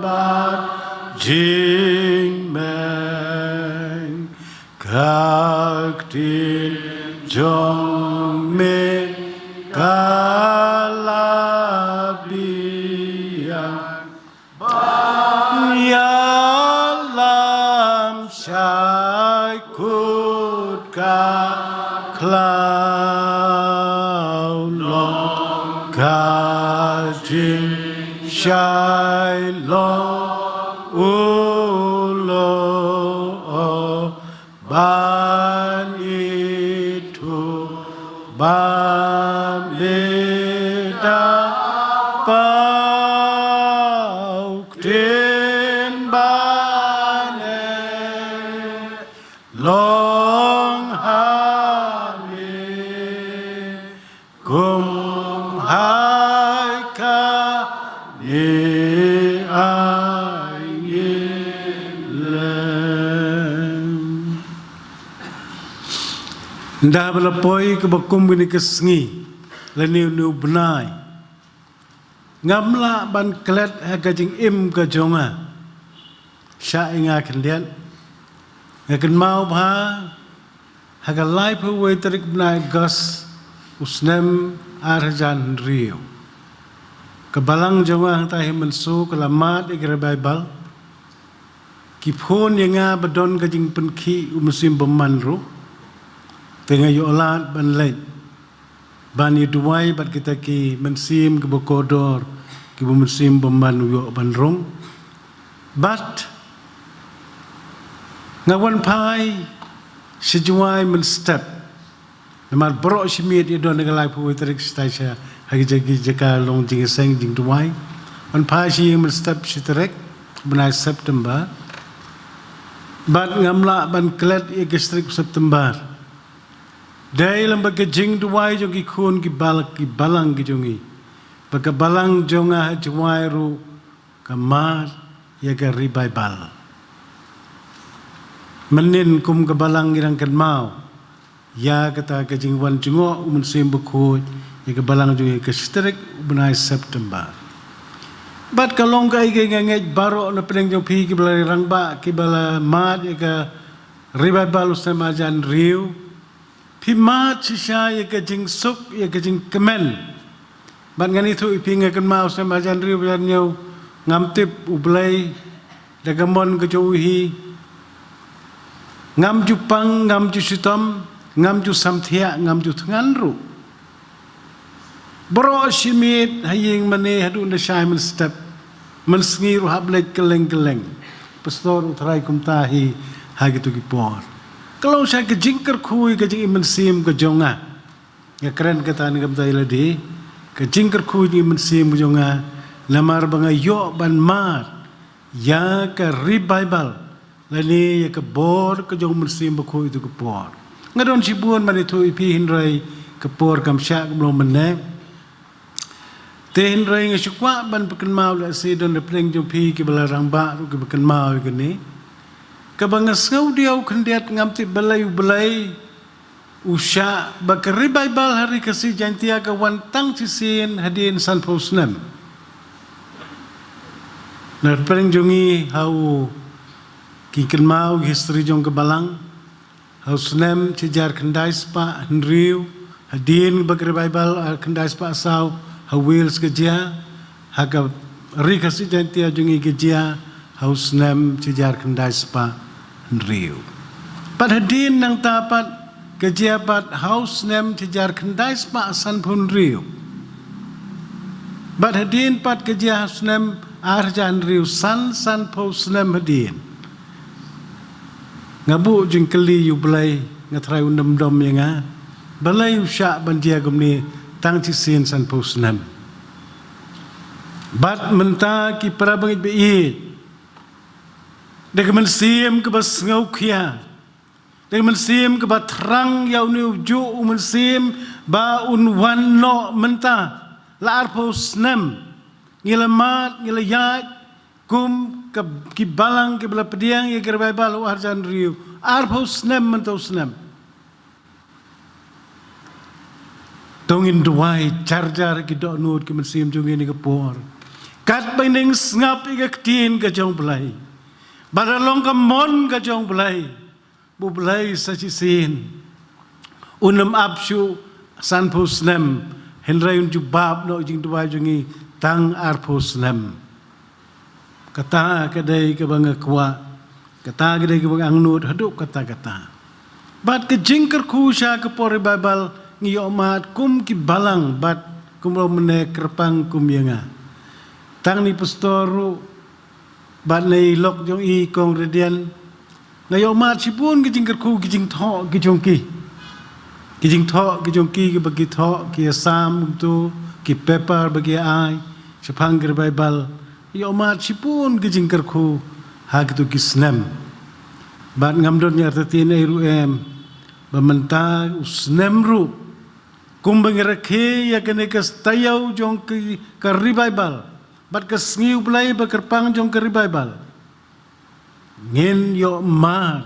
bad jingmeng, ka ktien jong me ka la biang ban ïalam shai kut ka khlaw. Long ka jingshai long u lyoh ban ithuh ba me da paw ktien ban eh. Long ha me kum ha kane ai ngin leh. Ynda ba la poi kaba kum kane ka sngi lane une u bnai, ngam lah ban klet ha ka jingim ka jong nga. Shah ïa nga khyndiat. Nga kynmaw bha ha ka laiphew wei tarik bnai August u snem ar hajar hynriew. Ka balang jong nga hangta hi mynsaw ka la mad ïa ka revival. Ki phone ïa nga ba don ka jingpynkhih u mynsiem bymman ruh. Te nga ïoh lad ban leit ban ïa duwai bad kita ki mynsiem kiba kordor, kiba mynsiem bymman u ïoh ban rung. Bad nga wan phai sha Jowai mynstep. Namar baroh shi miet ïa don ha ka laiphew tarik shatai sha ha ki jaka, ki jaka long jingïaseng jingduwai. Wan phai sha ïing mynstep shi tarik bnai September. Bad ngam lah ban klet ïa ka shi tarik September. Dei lem bad ka jingduwai jong ki khun ki bal, ki balang ki jong ngi. Bad ka balang jong nga ha Jowai ruh ka mad ïa ka revival. Mynnin kum ka balang ngi dang kynmaw ïa kata ka jingwan jngoh u Mynsiem Bakhuid ïa ka balang jong ngi ha ka shi tarik u bnai September. Bad ka long kaei kaei nga ngeit baroh na pdeng jong phi kiba la rangbah, kiba la mad ïa ka revival u snem ar hajar hynriew. Phi mad shisha ïa ka jingsuk, ïa ka jingkmen. Bad ngan ïathuh ïa phi, nga kynmaw snem ar hajar hynriew, ar hajar hynñiew, ngam tip U Blei da ka mon ka jong u hi. Ngam ju pang, ngam ju shitom, ngam ju samthiah, ngam ju thngan ruh. Baroh shi miet ha ïing mane haduh na shai mynstep, mynsngi ruh hap leit kylleng kylleng. Pastor u tharai kumta hi ha kito ki por. Ka long shisha ka jingkyrkhu ïa ka jingimynsiem ka jong nga. Nga kren kata ne kumta ïa lade, ka jingkyrkhu ïa ka jingimynsiem ka jong nga, namar ba nga ïoh ban mad ïa ka revival lane ïa ka bor ka jong u Mynsiem Bakhuid ha kito ki por. Nga don shibun ban ïathuh ïa phi, hynrei ka por kam shah, kam long mynne. Te hynrei nga shu kwah ban pynkynmaw lehse don na pdeng jong phi kiba la rangbah ruh kiba kynmaw ïa kane. Kaba nga sngewdiaw khyndiat, ngam tip balei U Blei u shah ba ka revival ha Ri Khasi Jaiñtia ka wan tang shisien hadien sanphew snem. Na pdeng jong ngi ha u, ki kynmaw history jong ka balang, ha u snem shi hajar khyndai spah hynriew, hadien ba ka revival, ah, khyndai spah saw ha Wales ka jia, ha ka Ri Khasi Jaiñtia jong ngi ka jia ha u snem shi hajar khyndai spah hynriew. Pat hadien nangta pat ka jia pat ha u snem shi hajar khyndai spah sanphew hynriew. Bad hadien pat ka jia ha u snem ar hajar hynriew, san, sanphew snem hadien. Nga buh jingkylli ïa U Blei, nga tharai un ym dom ïa nga. Balei u shah ban jia kumne tang shisien sanphew snem? Bad mynta ki para bangeit ba ïeit, da ka mynsiem kaba sngewkhia, da ka mynsiem kaba thrang ïa une u juh u Mynsiem ba un wan noh mynta, la arphew snem ngi la mad, ngi la ïaid kum ka, ki balang kiba la pdiang ïa ka revival ha u ar hajar hynriew, arphew snem mynta u snem. To ngin duwai jar jar ki dohnud ki mynsiem jong ngi ha kane ka por. Katba ngin ïeng sngap ïa ka ktien ka jong U Blei, ba la long ka mon ka jong U Blei, ba U Blei sa shisien un ym ap shuh sanphew snem, hynrei un jubab noh jingduwai jong ngi tang arphew snem. Kata ka dei kaba nga kwah, kata ka dei kaba nga angnud haduh katta katta. Bad ka jingkyrkhu sha ka por revival ngi ïoh mad kum ki balang, bad kumba mynne kyrpang kum ïa nga. Tang ne i pastor ruh, bad ne i lok jong i Kong Radian, nga ïoh mad shibun ki jingkyrkhu, ki jingthoh ki jong ki. Ki jingthoh ki jong ki, kiba ki thoh, ki ïasam kumto, ki paper ba ki ai shaphang ka revival. Ïoh mad shibun ki jingkyrkhu ha kito ki snem. Bad ngam don ïa artatien ei ruh em, ba mynta u snem ruh, kumba ngi rakhe ïa kane ka taïew jong ki, ka revival, bad ka sngi U Blei ba kyrpang jong ka revival, ngin ïoh mad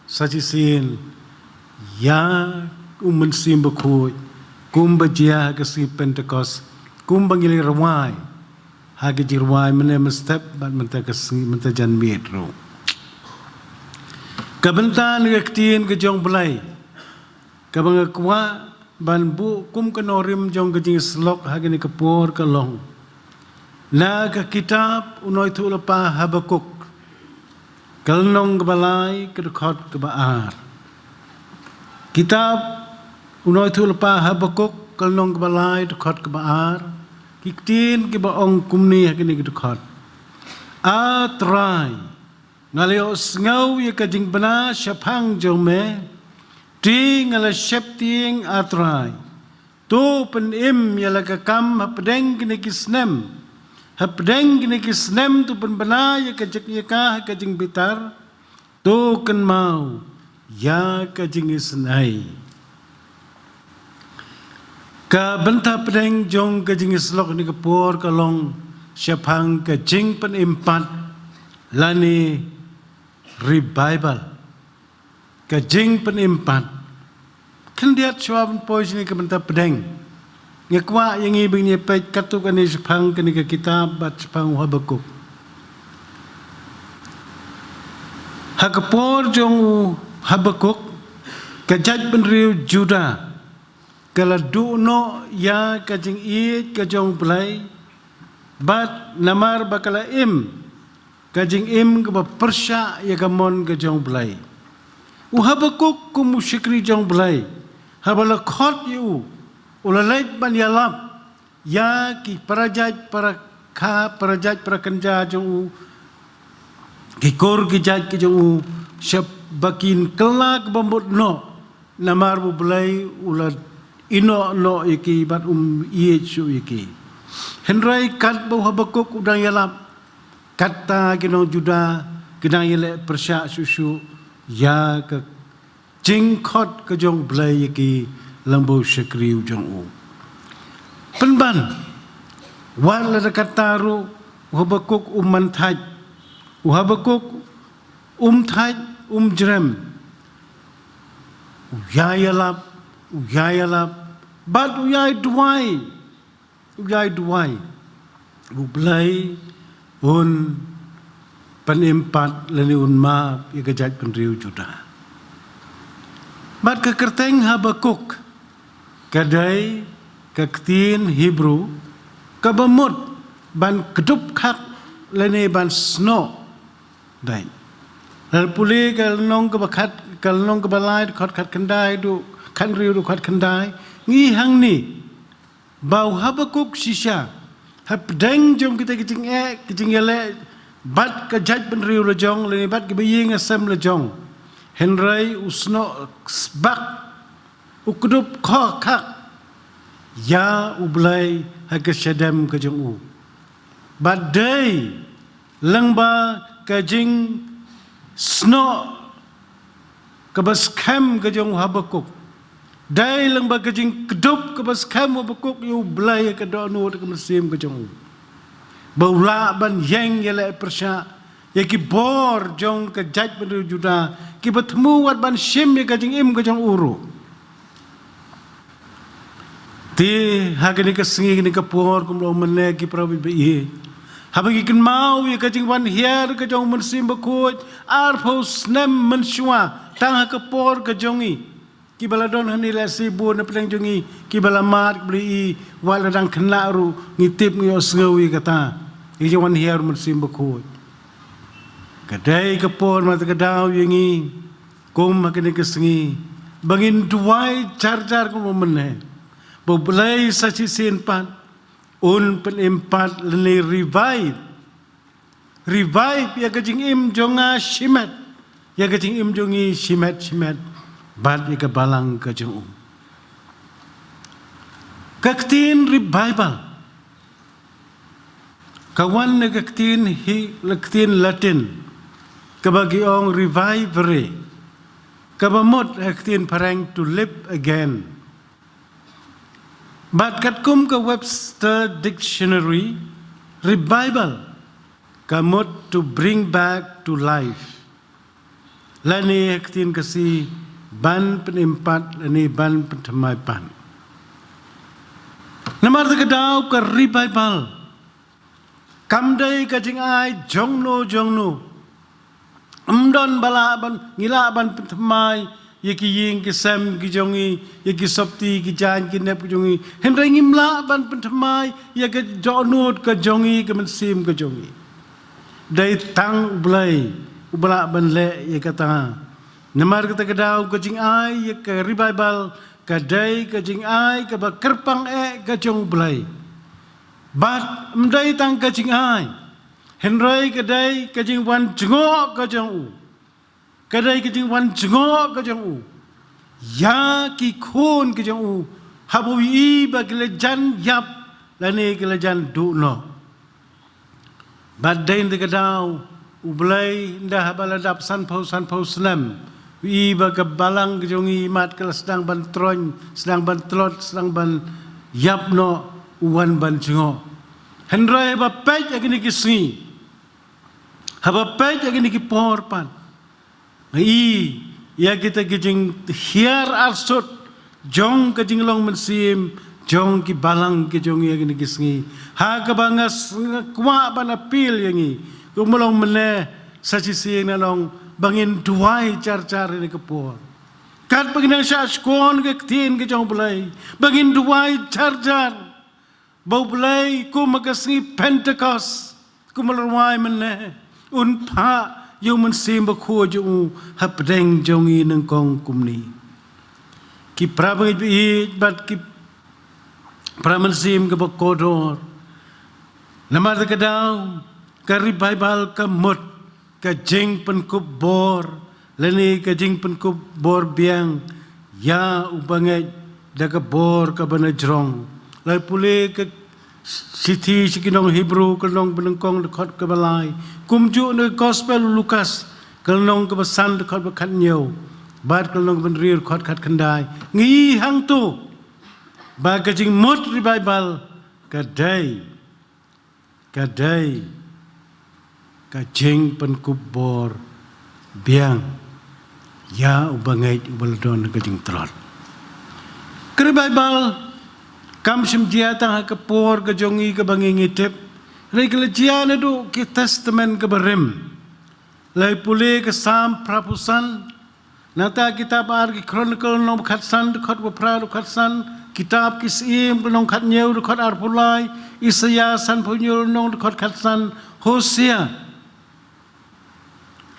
sa shisien ïa u Mynsiem Bakhuid, kumba jia ha ka sngi Pentekost, kumba ngi la rwai ha ka jingrwai mynne mynstep bad mynta ka sngi, mynta janmiet ruh. Ka bynta na ka ktien ka jong U Blei, kaba nga kwah ban buh kum ka nongrim jong ka jingïasyllok ha kane ka por ka long, Na ka kitab u Noithuh Lypa Habakuk, ka lynnong kaba lai, ka dkhot kaba ar. Kitab u Noithuh Lypa Habakuk, ka lynnong kaba lai, dkhot kaba ar. Ki ktien kiba ong kumne ha kane ka dkhot: A Trai, nga la ïohsngew ïa ka jingbna shaphang jong me, te nga la sheptieng, A Trai. To pynim ïa la ka kam hapdeng kine ki snem. Hapdeng kine ki snem to pynbna ïa ka jingïakha ha ka jingbitar. To kynmaw ïa ka jingisynei. Ka bynta pdeng jong ka jingïasyllok ha kane ka por ka long shaphang ka jingpynim pat lane revival. Ka jingpynim pat. Khyndiat shuwa ban poi sha kane ka bynta pdeng, nga kwah ïa ngi ba ngin ïa peit katto katne shaphang kane ka kitab bad shaphang u Habakuk. Ha ka por jong u Habakuk, ka jaitbynriew Judah ka la duh noh ïa ka jingïeit ka jong u Blei, bad namar ba ka la im ka jingim kaba pyrshah ïa ka mon ka jong u Blei. U Habakuk kum u shakri jong u Blei, haba la khot ïa u, u la leit ban ïalap ïa ki parajait parakha, parajait parakynja jong u, ki kur ki jait ki jong u, shaba kin kylla kaba mut noh, namar ba u Blei u la ïehnoh noh ïa ki bad um ïeit shuh ïa ki. Hynrei katba u Habakuk u dang ïalap, katta ki nong Judah ki dang ïaleh pyrshah shuh shuh ïa ka jingkhot ka jong u Blei ïa ki lyngba u shakri u jong u. Pynban, wat lada katta ruh, u Habakuk um man thait. U Habakuk um thait, um jrem. U ïai ïalap, u ïai ïalap, bad u ïai duwai. U ïai duwai. U Blei un pynim pat lane un map ïa ka jaitbynriew Judah. Bad ka kyrteng Habakuk ka dei ka ktien Hebru kaba mut ban kdup khak lane ban snoh. Dei. Lada pule ka lynnong kaba khat, ka lynnong kaba lai, dkhot khatkhyndai haduh khathynriew haduh khatkhyndai, ngi hangne ba u Habakuk shisha, hapdeng jong kita ki jingeh, ki jingïaleh bad ka jaitbynriew la jong, lane bad kiba ïeng hasem la jong, hynrei u snoh sbak, u kdup khoh khak ïa u Blei ha ka shadem ka jong u. Bad dei lyngba ka jingsnoh kaba skhem ka jong u Habakuk. Dei lyngba ka jingkdup kaba skhem u Habakuk ïa u Blei ha ka dohnud ka mynsiem ka jong u, ba u lah ban ïeng ïaleh pyrshah ïa ki bor jong ka jaitbynriew Judah, kiba thmu wat ban shim ïa ka jingim ka jong u ruh. Te ha kane ka sngi, kane ka por, kumba la ong mynne ki para bad ba ïeit, haba ngi kynmaw ïa ka jingwan hiar ka jong u Mynsiem Bakhuid arphew snem mynshuwa tang ha ka por ka jong ngi, kiba la don hangne lehse bun na pdeng jong ngi kiba la mad, kiba la ïohi, wat la dang khynnah ruh ngi tip, ngi ïohsngew ïa kata, ïa ka jingwan hiar u Mynsiem Bakhuid. Ka dei ka por, mynta ka daw ïa ngi kum ha kane ka sngi ba ngin duwai jar jar kum mynne, ba u Blei sa shisien pat un pynim pat lane revive, revive ïa ka jingim jong nga shimet, ïa ka jingim jong ngi shimet shimet bad ïa ka balang ka jong u. Ka ktien revival ka wan na ka ktien hi, la ktien Latin kaba ki ong revivere, kaba mut ha ka ktien Phareng to live again. Bad katkum ka Webster Dictionary, revival ka mut to bring back to life, lane ha ka ktien Khasi ban pynim pat lane ban pynthymmai pat. Namar kata ka daw ka revival kam dei ka jingai jongno jongno. Ym don ba lah ban, ngi lah ban pynthymmai ïa ki ïing ki sem ki jong ngi, ïa ki sopti ki jaiñ ki nep ki jong ngi. Hynrei ngim lah ban pynthymmai ïa ka dohnud ka jong ngi, ka mynsiem ka jong ngi. Dei tang U Blei uba lah ban leh ïa kata. Namar kata ka daw ka jingai ïa ka revival ka dei ka jingai kaba kyrpang eh ka jong U Blei. Bad ym dei tang ka jingai, hynrei ka dei ka jingwan jngoh ka jong u. Ka dei ka jingwan jngoh ka jong u ïa ki khun ka jong u, haba u ïohi ba ki la jan ïap lane ki la jan duh noh. Bad dei na kata ka daw U Blei, ynda haba la dap sanphew sanphew snem, u ïohi ba ka balang ka jong ngi imat ka la sdang ban troiñ, sdang ban tlot, sdang ban ïap noh, u wan ban jngoh. Hynrei haba peit ïa kine ki sngi, haba peit ïa kine ki por pat, nga ïohi ïa kita ki jinghiar arsut jong ka jinglong mynsiem jong ki balang ki jong ngi ïa kine ki sngi. Ha kaba nga s-, nga kwah ban appeal ïa ngi, kumba long mynne sa shisien nga ong ba ngin duwai jar jar ïa kane ka por. Katba ngin nang shah shkor ka ktien ka jong U Blei, ba ngin duwai jar jar. Ba U Blei kum ha ka sngi Pentekost, kum la rwai mynne, un phah ïa U Mynsiem Bakhuid jong u hapdeng jong ngi nyngkong kumne. Ki para bangeit ba ïeit bad ki para mynsiem kiba kordor, namar kata ka daw ka revival ka mut ka jingpynkup bor, lane ka jingpynkup bor biang ïa u bangeit da ka bor kaba na jrong. Lada pule ka shithi sha ki nong Hebru, ka lynnong ba nyngkong, dkhot kaba lai, kumjuh na ka Gospel u Lukas, ka lynnong kaba san, dkhot ba khathynñiew, bad ka lynnong ba hynriew, dkhot khatkhyndai, ngi ïohi hangto ba ka jingmut revival ka dei ka dei ka jingpynkup bor biang ïa u bangeit uba la don ha ka jingtlot. Ka revival kam shym jia tang ha ka por ka jong ngi kaba ngi ngi tip, hynrei ka la jia naduh ki Testament kaba rim. Lada pule ka Salm phra phew san, nangta kitab ar ki Chronicle lynnong ba khatsan, dkhot ba phra haduh khatsan, kitab ki Syiem lynnong khathynñiew, dkhot arphew lai, Isaïah sanphew hynñiew lynnong, dkhot khatsan, Hosea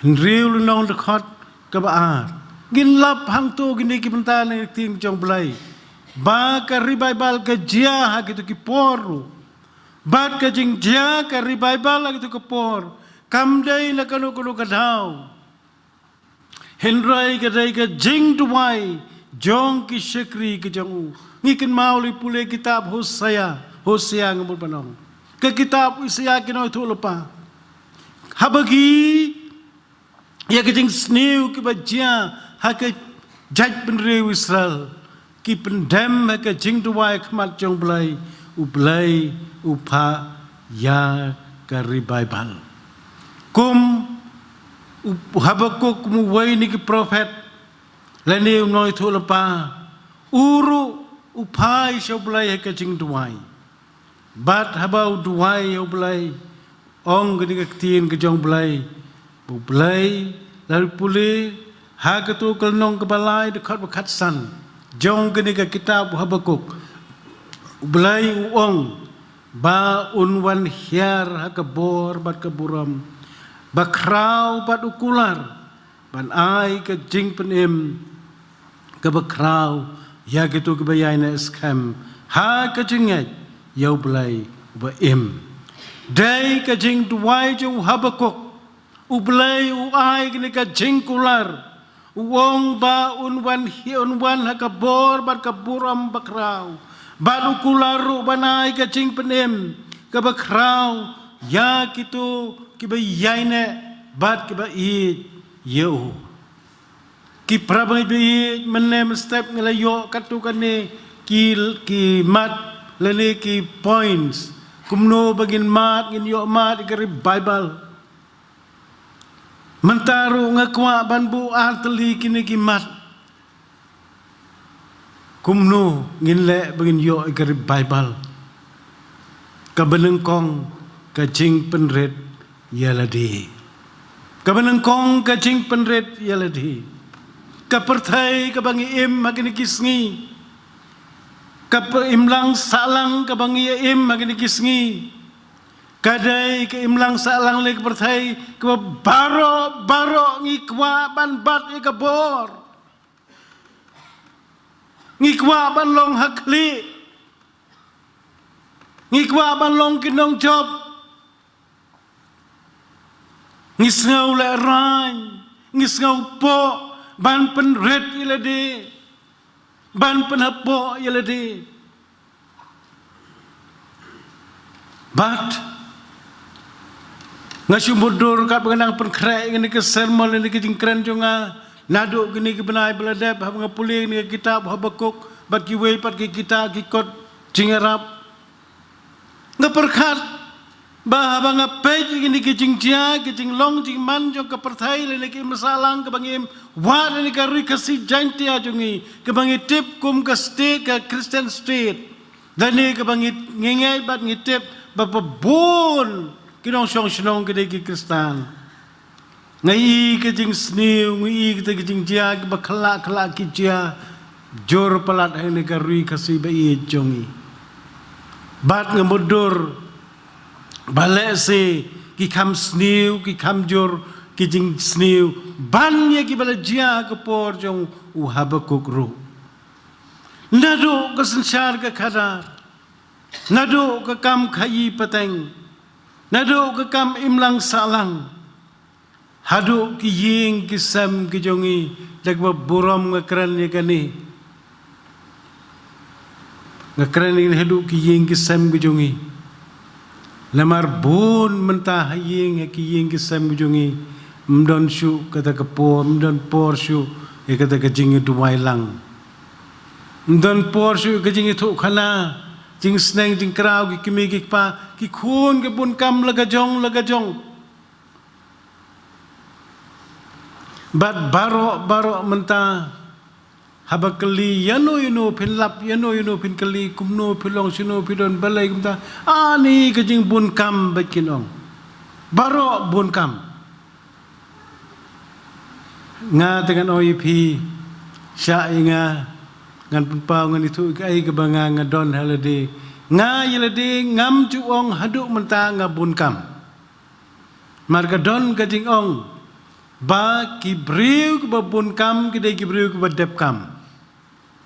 hynriew lynnong, dkhot kaba ar. Ngin lap hangto kine ki bynta na ka ktien jong U Blei ba ka revival ka jia ha kito ki por ruh. Bad ka jingjia ka revival ha kito ki por kam dei na kano kano ka daw, hynrei ka dei ka jingduwai jong ki shakri ki jong u. Ngi kynmaw lada pule kitab Hosea, Hosea nga mut ban ong, ka kitab Isaïah, ki nongïathuhlypa. Haba ki ïa ka jingsniew kiba jia ha ka jaitbynriew Israel, ki pyndem ha ka jingduwai ha khmat jong U Blei, U Blei u phah ïa ka revival. Kum u Habakuk, kum uwei na ki prophet lane u nongïathuhlypa, u ruh u phai sha U Blei ha ka jingduwai. Bad haba u duwai ïa U Blei, ong kane ka ktien ka jong U Blei, ba U Blei, lada pule ha kato ka lynnong kaba lai, dkhot ba khatsan jong kane ka kitab u Habakuk, U Blei u ong ba un wan hiar ha ka bor bad ka burom, ba khraw bad u kular, ban ai ka jingpynim kaba khraw ïa kito kiba ïaineh skhem ha ka jingngeit ïa U Blei uba im. Dei ka jingduwai jong u Habakuk, U Blei u ai kane ka jingkular, u ong ba un wan hi-, un wan ha ka bor bad ka burom ba khraw, bad u kular ruh ban ai ka jingpynim kaba khraw ïa kito kiba ïaineh bad kiba ïeit ïa u. Ki para bangeit ba ïeit, mynne mynstep ngi la ïoh katto katne ki, ki mat lane ki points kumno ba ngin mad, ngin ïoh mad ïa ka revival. Mynta ruh nga kwah ban buh ar tylli kine ki mat. Kumno ngin leh ba ngin ïoh ïa ka revival? Kaba nyngkong, ka jingpynrit ïa lade. Kaba nyngkong, ka jingpynrit ïa lade. Ka pyrthei kaba ngi im ha kine ki sngi, ka imlang sahlang kaba ngi im ha kine ki sngi, ka dei ka imlang sahlang lane ka pyrthei kaba baroh baroh ngi kwah ban bat ïa ka bor. Ngi kwah ban long ha khlieh. Ngi kwah ban long ki nongjop. Ngi sngew lehraiñ, ngi sngew poh ban pynrit ïa lade, ban pynhapoh ïa lade. Bad nga shu mutdur katba nga nang pynkhreh ïa kane ka sermon, ïa kane ka jingkren jong nga, naduh kine ki bnai ba la dep, haba nga pule ïa kane ka kitab Habakuk bad kiwei pat ki kitab, ki kot jingïarap. Nga pyrkhat ba haba nga peit ïa kine ki jingjia, ki jinglong jingman jong ka pyrthei lane ka imlang sahlang kaba ngi im, wat lane ka Ri Khasi Jaiñtia jong ngi kaba ngi tip kum ka state, ka Christian state, lane kaba ngi, ngi ngeit bad ngi tip ba bun ki nongshong shnong ki dei ki Khristan. Nga ïohi ka jingsniew, nga ïohi kita ki jingjia kiba khyllah khyllah ki jia jur palat ha kane ka Ri Khasi ba ïeit jong ngi. Bad nga mutdur ba lehse ki kham sniew, ki kham jur ki jingsniew ban ïa kiba la jia ha ka por jong u Habakuk ruh. Naduh ka synshar ka khadar, naduh ka kam khaïi pateng, naduh ka kam imlang sahlang, haduh ki ïing ki sem ki jong ngi, da kaba burom nga kren ïa kane. Nga kren ïa kane haduh ki ïing ki sem ki jong ngi. Namar bun mynta ha ïing, ha ki ïing ki sem ki jong ngi, ym don shuh kata ka por, ym don por shuh ïa kata ka jingïaduwai lang. Ym don por shuh ïa ka jingïathuhkhana, jingsneng jingkraw ki kmie ki kpa, ki khun ki bun kam la ka jong la ka jong. Bad baroh baroh mynta haba kylli ïano ïano phin lap, ïano ïano phin kylli, kumno phi long, shano phi don, balei kumta, ani ka jingbun kam bad kin ong. Baroh bun kam. Nga te ngan ong ïa phi, shah ïa nga, ngan pynpaw, ngan ïathuh ïa kaei kaba nga, nga don ha lade. Nga ïa lade ngam ju ong haduh mynta nga bun kam. Mar ka don ka jingong ba ki briew kiba bun kam ki dei ki briew kiba dep kam.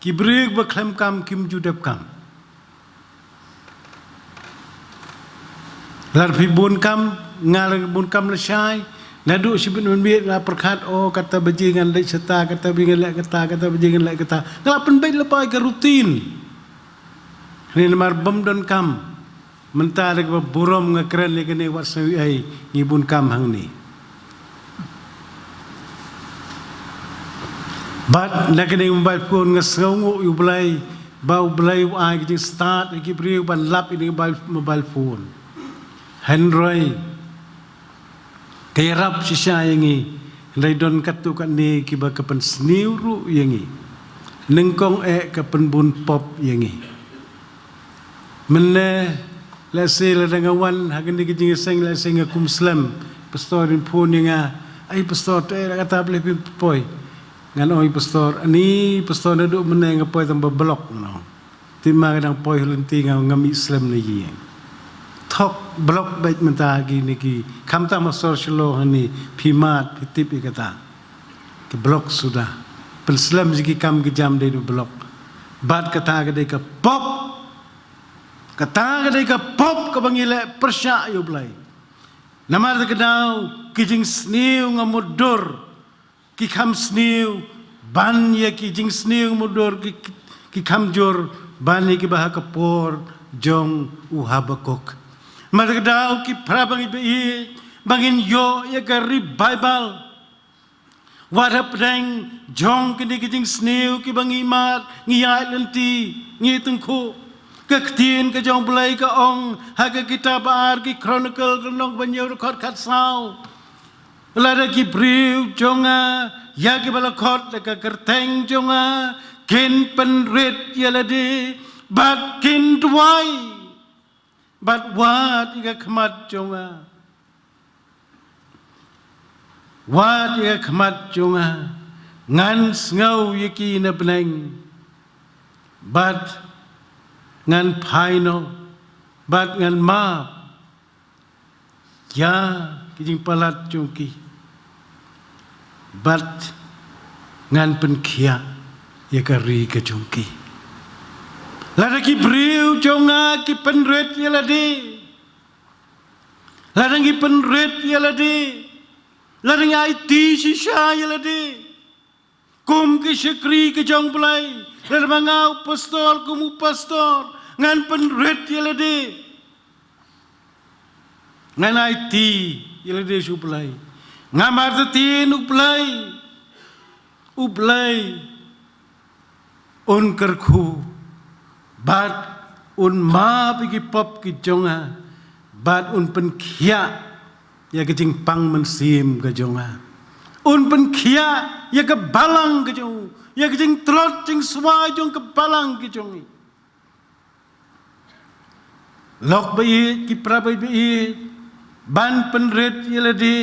Ki briew kiba khlem kam kim ju dep kam. Lada phi bun kam, nga la bun kam lashai, naduh shibit mynmiet nga pyrkhat, oh, kata baje ngan leit shata, kata baje ngan leh kata, kata baje ngan leh kata. Nga la pynbeit lypa ïa ka routine. Hynrei namar bym don kam, mynta da kaba burom nga kren ïa kane, wat sngew ei, ngi bun kam hangne. Bad na kane ka mobile phone nga sngewnguh ïa U Blei, ba U Blei u ai ka jingstad ïa ki briew ban lap ïa kane ka mobile, mobile phone. Hynrei ka ïarap shisha ïa ngi, hynrei don katto katne kiba ka pynsniew ruh ïa ngi. Nyngkong eh ka pynbun pop ïa ngi. Mynne, lehse lada nga wan ha kane ka jingïaseng, lehse nga kum slem, pastor in phone ïa nga, "Ai pastor, te la kata, balei phim poi?" Ngan ong ïa pastor, "Ani pastor, naduh mynne nga poi tang ba block," ngan ong. Te ma nga dang poi ha lynti, nga, nga mih slem na ïing. Thok block beit mynta ha kine ki, khamtam ha sor Shillong hangne, phi mad phi tip ïa kata. Ki block suda. Pynslem ïa ki kam ki jam dei da block. Bad kata ka dei ka pop. Kata ka dei ka pop kaba ngi leh pyrshah ïa U Blei. Namar kata ka daw ki jingsniew nga mutdur, ki kham sniew ban ïa ki jingsniew, mutdur ki, ki kham jur ban ïa kiba ha ka por jong u Habakuk. Namar kata ka daw ki para bangeit ba ïeit, ba ngin ïoh ïa ka revival. Wat hapdeng jong kine ki jingsniew kiba ngi mad, ngi ïaid lynti, ngi tyngkhuh, ka ktien ka jong U Blei ka ong ha ka kitab Ba Ar Ki Chronicle, ka lynnong ba hynñiew, dkhot khatsaw. Lada ki briew jong nga, ïa kiba la khot da ka kyrteng jong nga, kin pynrit ïa lade bad kin duwai. Bad wad ïa ka khmat jong nga. Wad ïa ka khmat jong nga. Ngan sngew ïa ki na bneng, bad ngan phai noh, bad ngan map ïa ki jingpalat jong ki, bad ngan pynkhiah ïa ka ri ka jong ki. Lada ki briew jong nga ki pynrit ïa lade, lada ki pynrit ïa lade, lada ki aiti shisha ïa lade kum ki shakri ki jong U Blei, lada ma nga u pastor kum u pastor ngan pynrit ïa lade, ngan aiti ïa lade sha U Blei, nga martatien U Blei, U Blei un kyrkhu, bad un map ïa ki pop ki jong nga, bad un pynkhiah ïa ka jingpang mynsiem ka jong nga. Un pynkhiah ïa ka balang ka jong u, ïa ka jingtlot jingswai jong ka balang ka jong i. Lok ba ïeit, ki para bangeit ba ïeit, ban pynrit ïa lade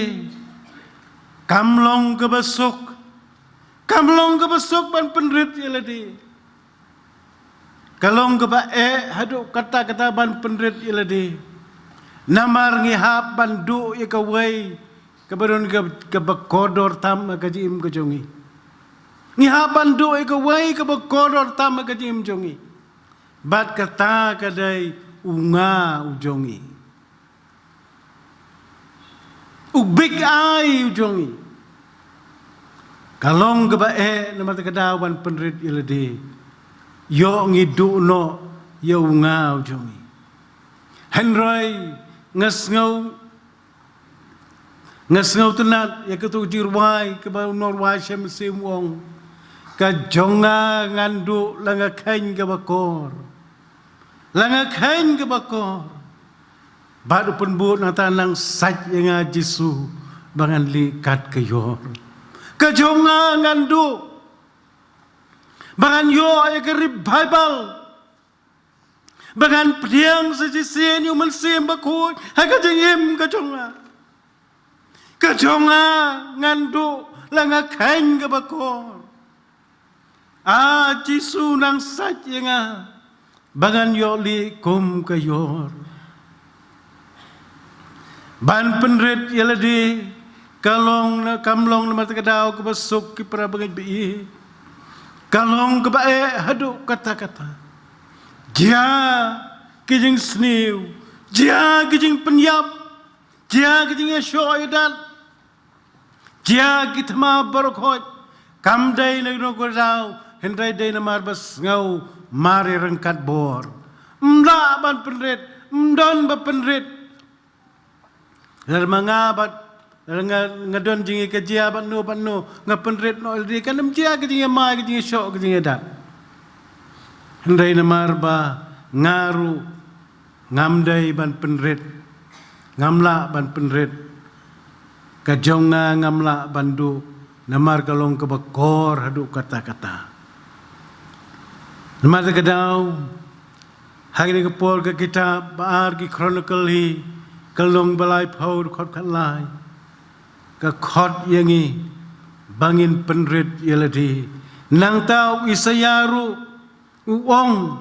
kam long kaba suk, kam long kaba suk ban pynrit ïa lade. Ka long kaba eh haduh katta katta ban pynrit ïa lade. Namar ngi hap ban duh ïa kawei kaba don ka, kaba kordor tam ha ka jingim ka jong ngi. Ngi hap ban duh ïa kawei kaba kordor tam ha ka jingim jong ngi. Bad kata ka dei u nga u jong ngi, u big I u jong ngi. Ka long kaba eh namar kata ka daw ban pynrit ïa lade. Ïoh ngi duh noh ïa u nga u jong ngi. Hynrei nga sngew, nga sngewtynnat ïa kato ka jingrwai kaba u nongrwai Shem Mynsiem u ong, ka jong nga ngan duh la nga kheiñ kaba kor, la nga kheiñ kaba kor. Bad u pynbud nangta, nang sait ïa nga Jisu ba ngan leh kat ka ïor. Ka jong nga ngan duh ba ngan ïoh ïa ka revival, ba ngan pdiang sa shisien ïa u Mynsiem Bakhuid ha ka jingim ka jong nga. Ka jong nga ngan duh la nga kheiñ kaba kor. A Jisu, nang sait ïa nga ba ngan ïoh leh kum ka ïor. Ban pynrit ïa lade ka long na, kam long namar kata ka daw kaba suk, ki para bangeit ba ïeit. Ka long kaba eh haduh katta katta. Jia ki jingsniew, jia ki jingpynïap, jia ki jingïashoh ïadat, jia ki thma baroh khoit, kam dei na kano kano ka daw, hynrei dei namar ba sngewmar ïa ryngkat bor. Ym lah ban pynrit, ym don ba pynrit. Lada ma nga bad, lada nga, nga don jingïakajia bad no bad no, nga pynrit noh ïa lade, kan ym jia ka jingïamai, ka jingïashoh, ka jingïadat. Hynrei namar ba nga ruh ngam dei ban pynrit, ngam lah ban pynrit. Ka jong nga ngam lah ban duh namar ka long kaba kor haduh katta katta. Namar kata ka daw, ha kane ka por ka kitab ba ar ki Chronicle hi, ka lynnong ba laiphew, dkhot khatlai, ka khot ïa ngi ba ngin pynrit ïa lade. Nangta u Isaïah ruh u ong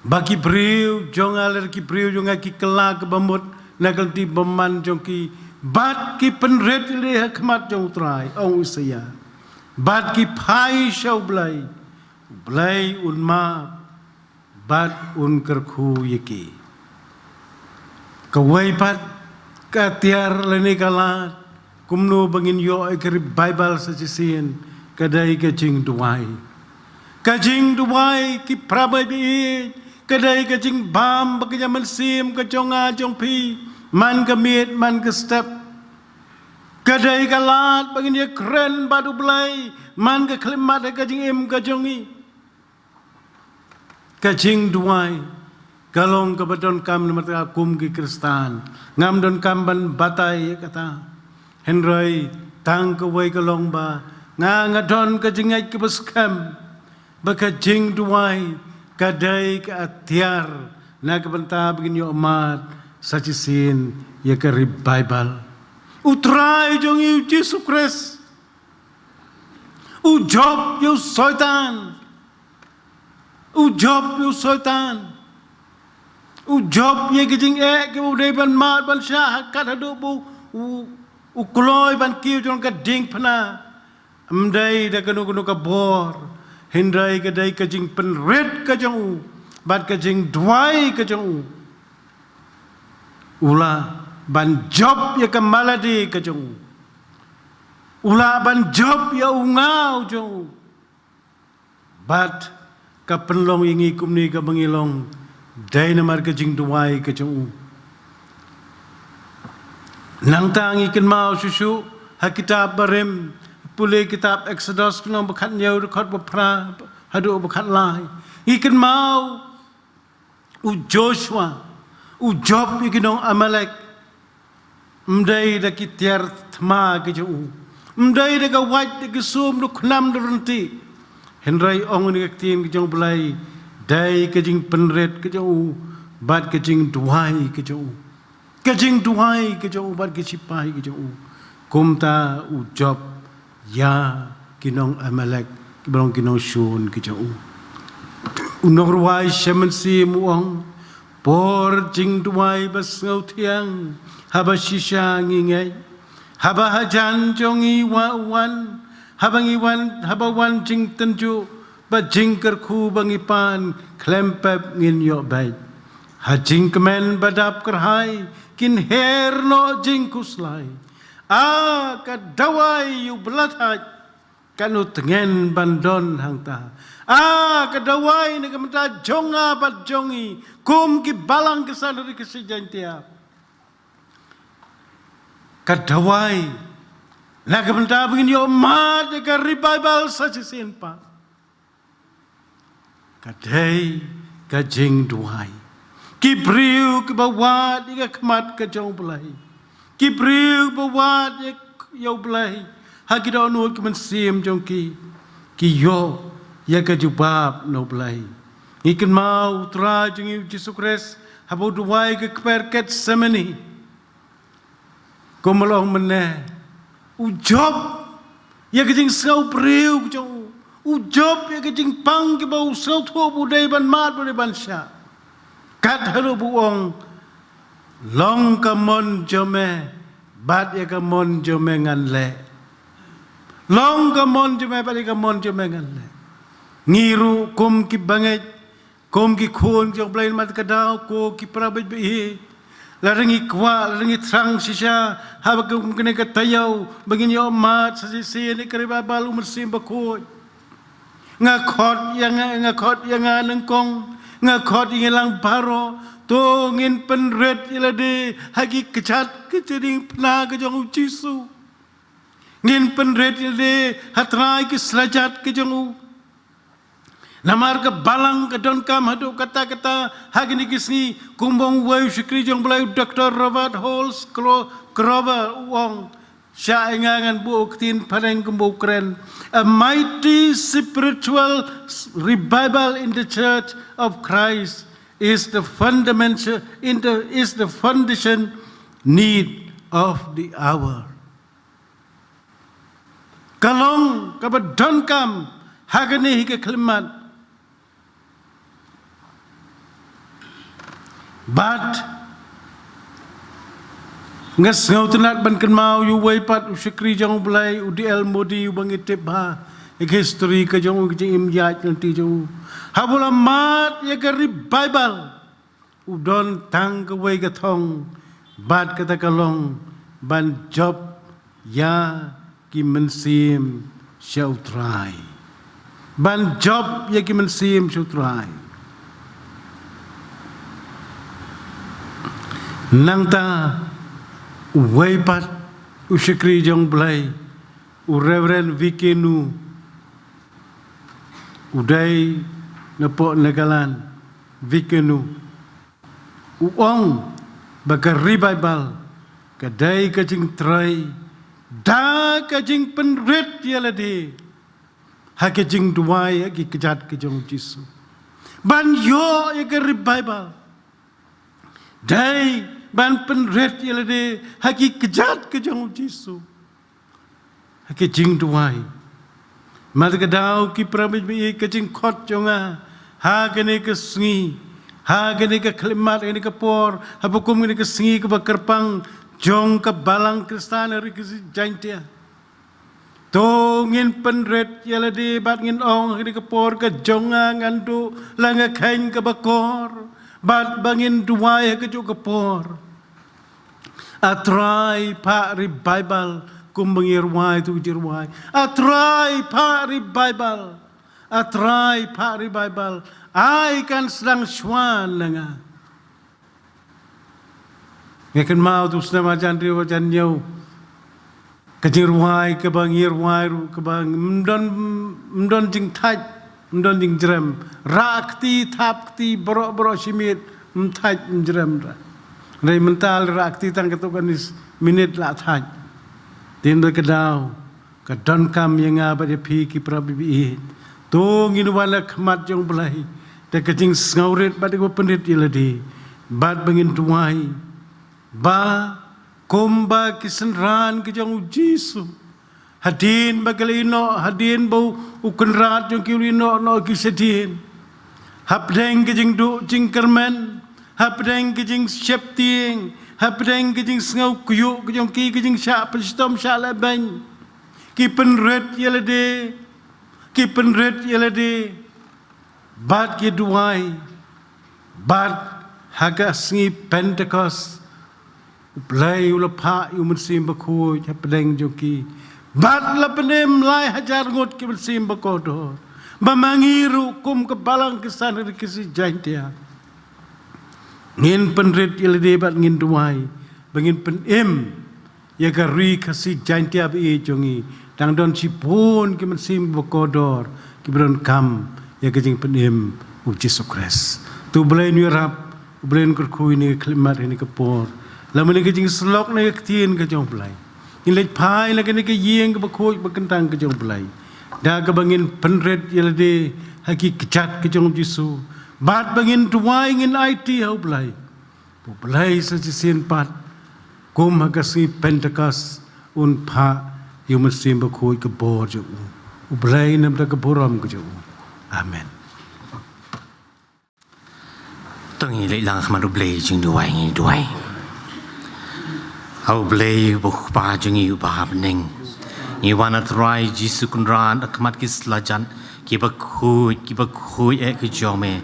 ba ki briew jong nga, lada ki briew jong nga ki kylla kaba mut na ka lynti bymman jong ki, bad ki pynrit ïa lade ha khmat jong U Trai, ong u Isaïah, bad ki phai sha U Blei, U Blei un map bad un kyrkhu ïa ki. Kawei pat ka tiar lane ka lad kumno ba ngin ïoh ïa ka revival sa shisien, ka dei ka jingduwai. Ka jingduwai, ki para bangeit ba ïeit, ka dei ka jingbam ba ka jingmynsiem ka jong nga jong phi, man ka miet man ka step. Ka dei ka lad ba ngin ïakren bad U Blei man ka khyllipmat ha ka jingim ka jong ngi. Ka jingduwai ka long kaba donkam namar kata kum ki Khristan ngam donkam ban batai ïa kata. Hynrei tang kawei ka long ba nga, nga don ka jingngeit kaba skhem ba ka jingduwai ka dei ka atiar na ka bynta ba ngin ïoh mad sa shisien ïa ka revival. U Trai jong ngi U Jisu Khrist U jop ïa u Soitan. U jop ïa u Soitan. U jop ïa ki jingeh kiba u dei ban mad ban shah ha kat haduh ba u, u kloi ban kiew jong ka diengphna. Ym dei da kano kano ka bor, hynrei ka dei ka jingpynrit ka jong u bad ka jingduwai ka jong u. U lah ban jop ïa ka malade ka jong u. U lah ban jop ïa u ngaw jong u. Bad ka pynlong ïa ngi kumne kaba ngi long dei namar ka jingduwai ka jong u. Nangta ngi kynmaw shuh shuh ha kitab Barim, pule kitab Exodus lynnong ba khathynñiew, dkhot ba phra haduh ba khatlai. Ngi kynmaw u Joshua u jop ïa ki nong Amalek. Ym dei da ki tiar thma ki jong u, ym dei da ka wait da ki sum da u khnam da u ryntih. Hynrei ong ïa ka ktien ka jong u Blei, dei ka jingpynrit ka jong u bad ka jingduwai ka jong u. Ka jingduwai ka jong u bad ka shipai ka jong u. Kumta u jop ïa ki nong Amalek kiba long ki nongshun ki jong u. U nongrwai Shem Mynsiem u ong, por jingduwai ba sngewthiang, haba shisha ngi ngeit, haba hajan jong ngi wa wan, haba ngi wan, haba wan jingtynjuh bad jingkyrkhu ba ngi pan, khlem pep ngin ïoh beit. Ha jingkmen ba dap kyrhai kin her noh jingkhuslai. A ka dawai ïa u ba la thait, katno tngen ban don hangta. A ka dawai na ka bynta jong nga bad jong ngi kum ki balang ki san ri ki shi Jaintia. Ka dawai na ka bynta ba ngin ïoh mad ïa ka revival sa shisien pat. Ka dei ka jingduwai. Ki briew kiba wad ïa ka khmat ka jong u Blei, ki briew kiba wad ïa, ïa u Blei ha ki dohnud ki mynsiem jong ki, ki ïoh ïa ka jubab na u Blei. Ngi kynmaw u Trai jong ngi u Jisu Khrist haba u duwai ha ka kper Gethsemane. Kumba long mynne, u jop ïa ka jingsngewbriew ka jong u, u jop ïa ka jingpang kiba u sngewthuh ba u dei ban mad, ba u dei ban shah. Kat haduh ba u ong, long ka mon jong me bad ïa ka mon jong me ngan leh. Long ka mon jong me bad ïa ka mon jong me ngan leh. Ngi ruh kum ki bangeit, kum ki khun jong u Blei, namar kata ka daw ko ki para bad ba ïeit, lada ngi kwah, lada ngi thrang shisha ha ba kum kane ka taïew ba ngin ïoh mad sa shisien ïa ka revival u Mynsiem Bakhuid. Nga khot ïa nga, nga khot ïa nga nyngkong, nga khot ïa ngi lang baroh, to ngin pynrit ïa lade ha ki kjat ki jingpynim ka jong u Jisu. Ngin pynrit ïa lade ha trai ki slajat ka jong u. Namar ka balang ka donkam haduh katta katta ha kine ki sngi, kumba ong uwei u shakri jong u Blei u Doctor Robert Hales Cro-, Crover u ong, shah ïa nga ngan buh ka ktien phareng kumba u kren. A mighty spiritual s-, revival in the Church of Christ is the fundamental, in the, is the foundation need of the hour. Ka long kaba donkam ha kane hi ka khyllipmat. Bad nga sngewtynnat ban kynmaw ïa uwei pat u shakri jong u Blei u D L Moody uba ngi tip bha ïa ka history ka jong u, ka jingim ïaid lynti jong u. Haba u la mad ïa ka revival, u don tang kawei ka thong, bad kata ka long ban jop ïa ki mynsiem sha u Trai. Ban jop ïa ki mynsiem sha u Trai. Nangta uwei pat u shakri jong u Blei, u Reverend Vikenu, u dei na poh Nagaland, Vikenu, u ong ba ka revival ka dei ka jingtrei da ka jingpynrit ïa lade ha ka jingduwai ha ki kjat ka jong u Jisu. Ban ïoh ïa ka revival dei ban pynrit ïa lade ha ki kjat ka jong u Jisu. Ha ka jingduwai. Mat ka daw ki para bangeit, ka jingkhot jong nga ha kane ka sngi, ha kane ka khyllipmat, kane ka por, ha ba kum kane ka sngi kaba kyrpang jong ka Balang Khristan ha Ri Khasi Jaiñtia. To ngin pynrit ïa lade bad ngin ong ha kane ka por, ka jong nga ngan duh la nga kheiñ kaba kor, bad ba ngin duwai ha kajuh ka por. A Trai, phah revival, kum ba ngi rwai tu, ngi rwai. A Trai, phah revival. A Trai, phah revival. Ai kan sdang shuwa na nga. Nga kynmaw tu snem hajan hynriew, hajan hynñiew. Ka jingrwai kaba ngi rwai ruh kaba ym don, ym don jingthait, ym don jingjrem. Rah kti, thap kti, baroh baroh shi miet, ym thait ym jrem ruh. Hynrei mynta la rah kti tang katto katne minit la thait. Te ynda ka daw ka donkam ïa nga bad ïa phi ki para bangeit. To ngin wan ha khmat jong U Blei da ka jingsngewrit bad da kaba pynrit ïa lade, bad ba ngin duwai ba kumba ki synran ki jong U Jisu, hadien ba ki la ïehnoh, hadien ba U Kynrad jong ki u la ïehnoh noh ki shadien, hapdeng ka jingduh jingkyrmen, hapdeng ka jingsheptieng, hapdeng ka jingsngew kyiuh ka jong ki, ka jingshah pynshitom shah lehbeiñ, ki pynrit ïa lade, ki pynrit ïa lade, bad ki duwai, bad ha ka sngi Pentekost, U Blei u la phah ïa U Mynsiem Bakhuid hapdeng jong ki, bad la pynim lai hajar ngut ki mynsiem bakordor. Ba ma ngi ruh kum ka Balang Khristan Ri Khasi Jaiñtia, ngin pynrit ïa lade bad ngin duwai ba ngin pynim ïa ka Ri Khasi Jaiñtia ba ïeit jong ngi. Dang don shibun ki mynsiem bakordor kiba donkam ïa ka jingpynim U Jisu Khrist. To U Blei un ïarap, U Blei un kyrkhu ïa ngi ha ka khyllipmat ha kane ka por. Lem bad ka jingsyllok na ka ktien ka jong U Blei, ngin leit phai na kane ka ïing kaba khuid ba kyntang ka jong U Blei, da kaba ngin pynrit ïa lade ha ki kjat ka jong U Jisu, bad ba ngin duwai, ngin aiti ha U Blei. U Blei sa shisien pat, kum ha ka sngi Pentekost, un phah ïa U Mynsiem Bakhuid ka bor jong u. U Blei namar ka burom ka jong u. Amen. To ngin leit lang ha khmat U Blei, jingduwai, ngin duwai. A U Blei, U Kpa jong ngi uba ha bneng, ngi wan, A Trai Jisu Kynrad, ha khmat ki slajat kiba khuid, kiba khuid eh ka jong me,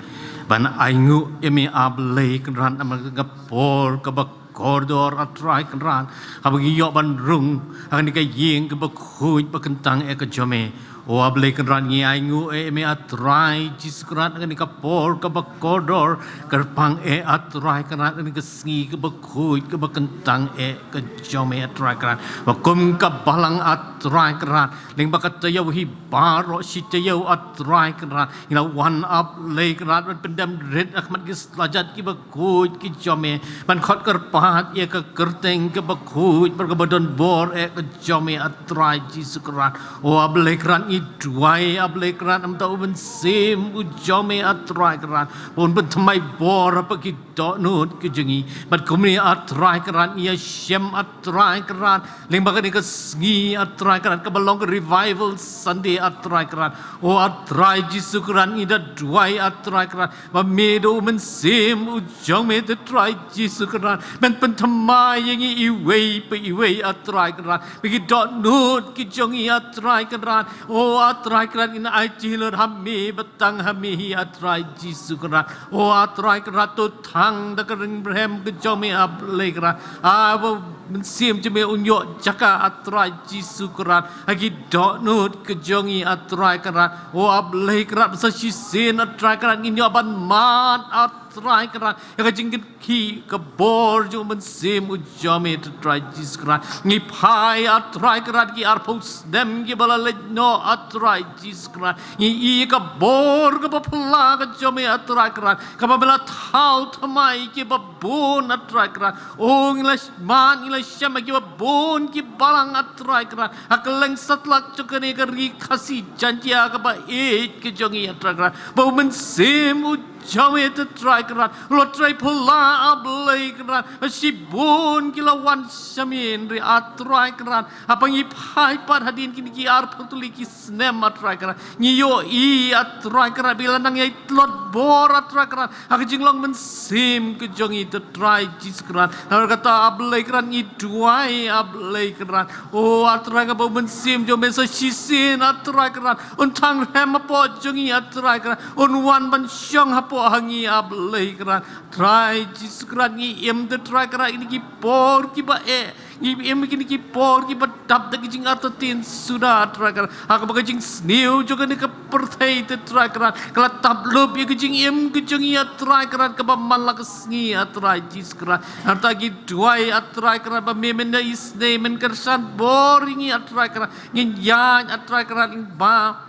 ban ainguh ïa me, A Blei Kynrad, namar ka por kaba kordor, A Trai Kynrad, haba ngi ïoh ban rung ha kane ka ïing kaba khuid ba kyntang eh ka jong me. O A Blei Kynrad, ngi ainguh eh ïa me, A Trai Jisu Kynrad, ha kane ka por kaba kordor, kyrpang eh, A Trai Kynrad, ha kane ka sngi kaba khuid kaba kyntang eh ka jong me, A Trai Kynrad, ba kum ka balang, A Trai Kynrad, lyngba ka taïew hi baroh shi taïew, A Trai Kynrad, ngi la wan, A Blei Kynrad, ban pyndem rit ha khmat ki slajat kiba khuid ki jong me, ban khot kyrpad ïa ka kyrteng kaba khuid bad kaba don bor eh ka jong me, A Trai Jisu Kynrad. O A Blei Kynrad, ngi duwai, A Blei Kynrad, namar uta U Mynsiem u jong me, A Trai Kynrad, ba un pynthymmai bor ha ki dohnud ki jong ngi. Bad kumne, A Trai Kynrad, ngi ïashem, A Trai Kynrad, lyngba kane ka sngi, A Trai Kynrad, kaba long ka Revival Sunday, A Trai Kynrad. O A Trai Jisu Kynrad, ngi da duwai, A Trai Kynrad, ba me da U Mynsiem u jong me, A Trai Jisu Kynrad, men pynthymmai ïa ngi iwei pa iwei, A Trai Kynrad, bad ki dohnud ki jong ngi, A Trai Kynrad. O A Trai Kynrad, ngin aiti lut ha me, ba tang ha me hi, A Trai Jisu Kynrad. O A Trai Kynrad, to thang da ka ring byrhem ka jong me, A Blei Kynrad, ha ba U Mynsiem jong me un ïoh jaka, A Trai Jisu Kynrad, ha ki dohnud ki jong ngi, A Trai Kynrad. O A Blei Kynrad, ba sa shisien, A Trai Kynrad, ngin ïoh ban mad, A Trai Kynrad, ïa ka jingkynkhih ka bor jong U Mynsiem u jong me, A Trai Jisu Kynrad. Ngi phai, A Trai Kynrad, ki arphew snem kiba la leit noh, A Trai Jisu Kynrad. Ngi i ka bor kaba phylla ka jong me, A Trai Kynrad, kaba me la thaw thymmai ïa kiba bun, A Trai Kynrad. O, ngi la mad, ngi la shem ïa kiba bun ki balang, A Trai Kynrad, ha kylleng satlak jong kane ka Ri Khasi Jaiñtia kaba ïeit ka jong ngi, A Trai Kynrad, ba U Mynsiem u jong me, te Trai Kynrad. La trei phylla, A Blei Kynrad. Shibun ki la wan sha me, hynrei A Trai Kynrad, haba ngi phai pat hadien kine ki arphew tylli ki snem, A Trai Kynrad, ngi ïohi, A Trai Kynrad, ba la nang ïai tlot bor, A Trai Kynrad, ha ka jinglong mynsiem ka jong ngi, te Trai Jisu Kynrad. Namar kata, A Blei Kynrad, ngi duwai, A Blei Kynrad, o A Trai Kynrad, ba u Mynsiem jong me sa shisien, A Trai Kynrad, un thang rhem hapoh jong ngi, A Trai Kynrad, un wan ban shong hapoh ha ngi, A Blei Kynrad. Trai Jisu Kynrad, ngi im, te Trai Kynrad, kine ki por kiba eh, ngi im kine ki por kiba dap da ki jingartatien suda, A Trai Kynrad, ha kaba ka jingsniew jong kane ka pyrthei, te Trai Kynrad, ka la tap lup ïa ka jingim ka jong ngi, A Trai Kynrad, kaba man la ka sngi, A Trai Jisu Kynrad. Nangta ngi duwai, A Trai Kynrad, ba me men da isynei, men kyrshan bor ïa ngi, A Trai Kynrad. Ngin ïaid, A Trai Kynrad, lyngba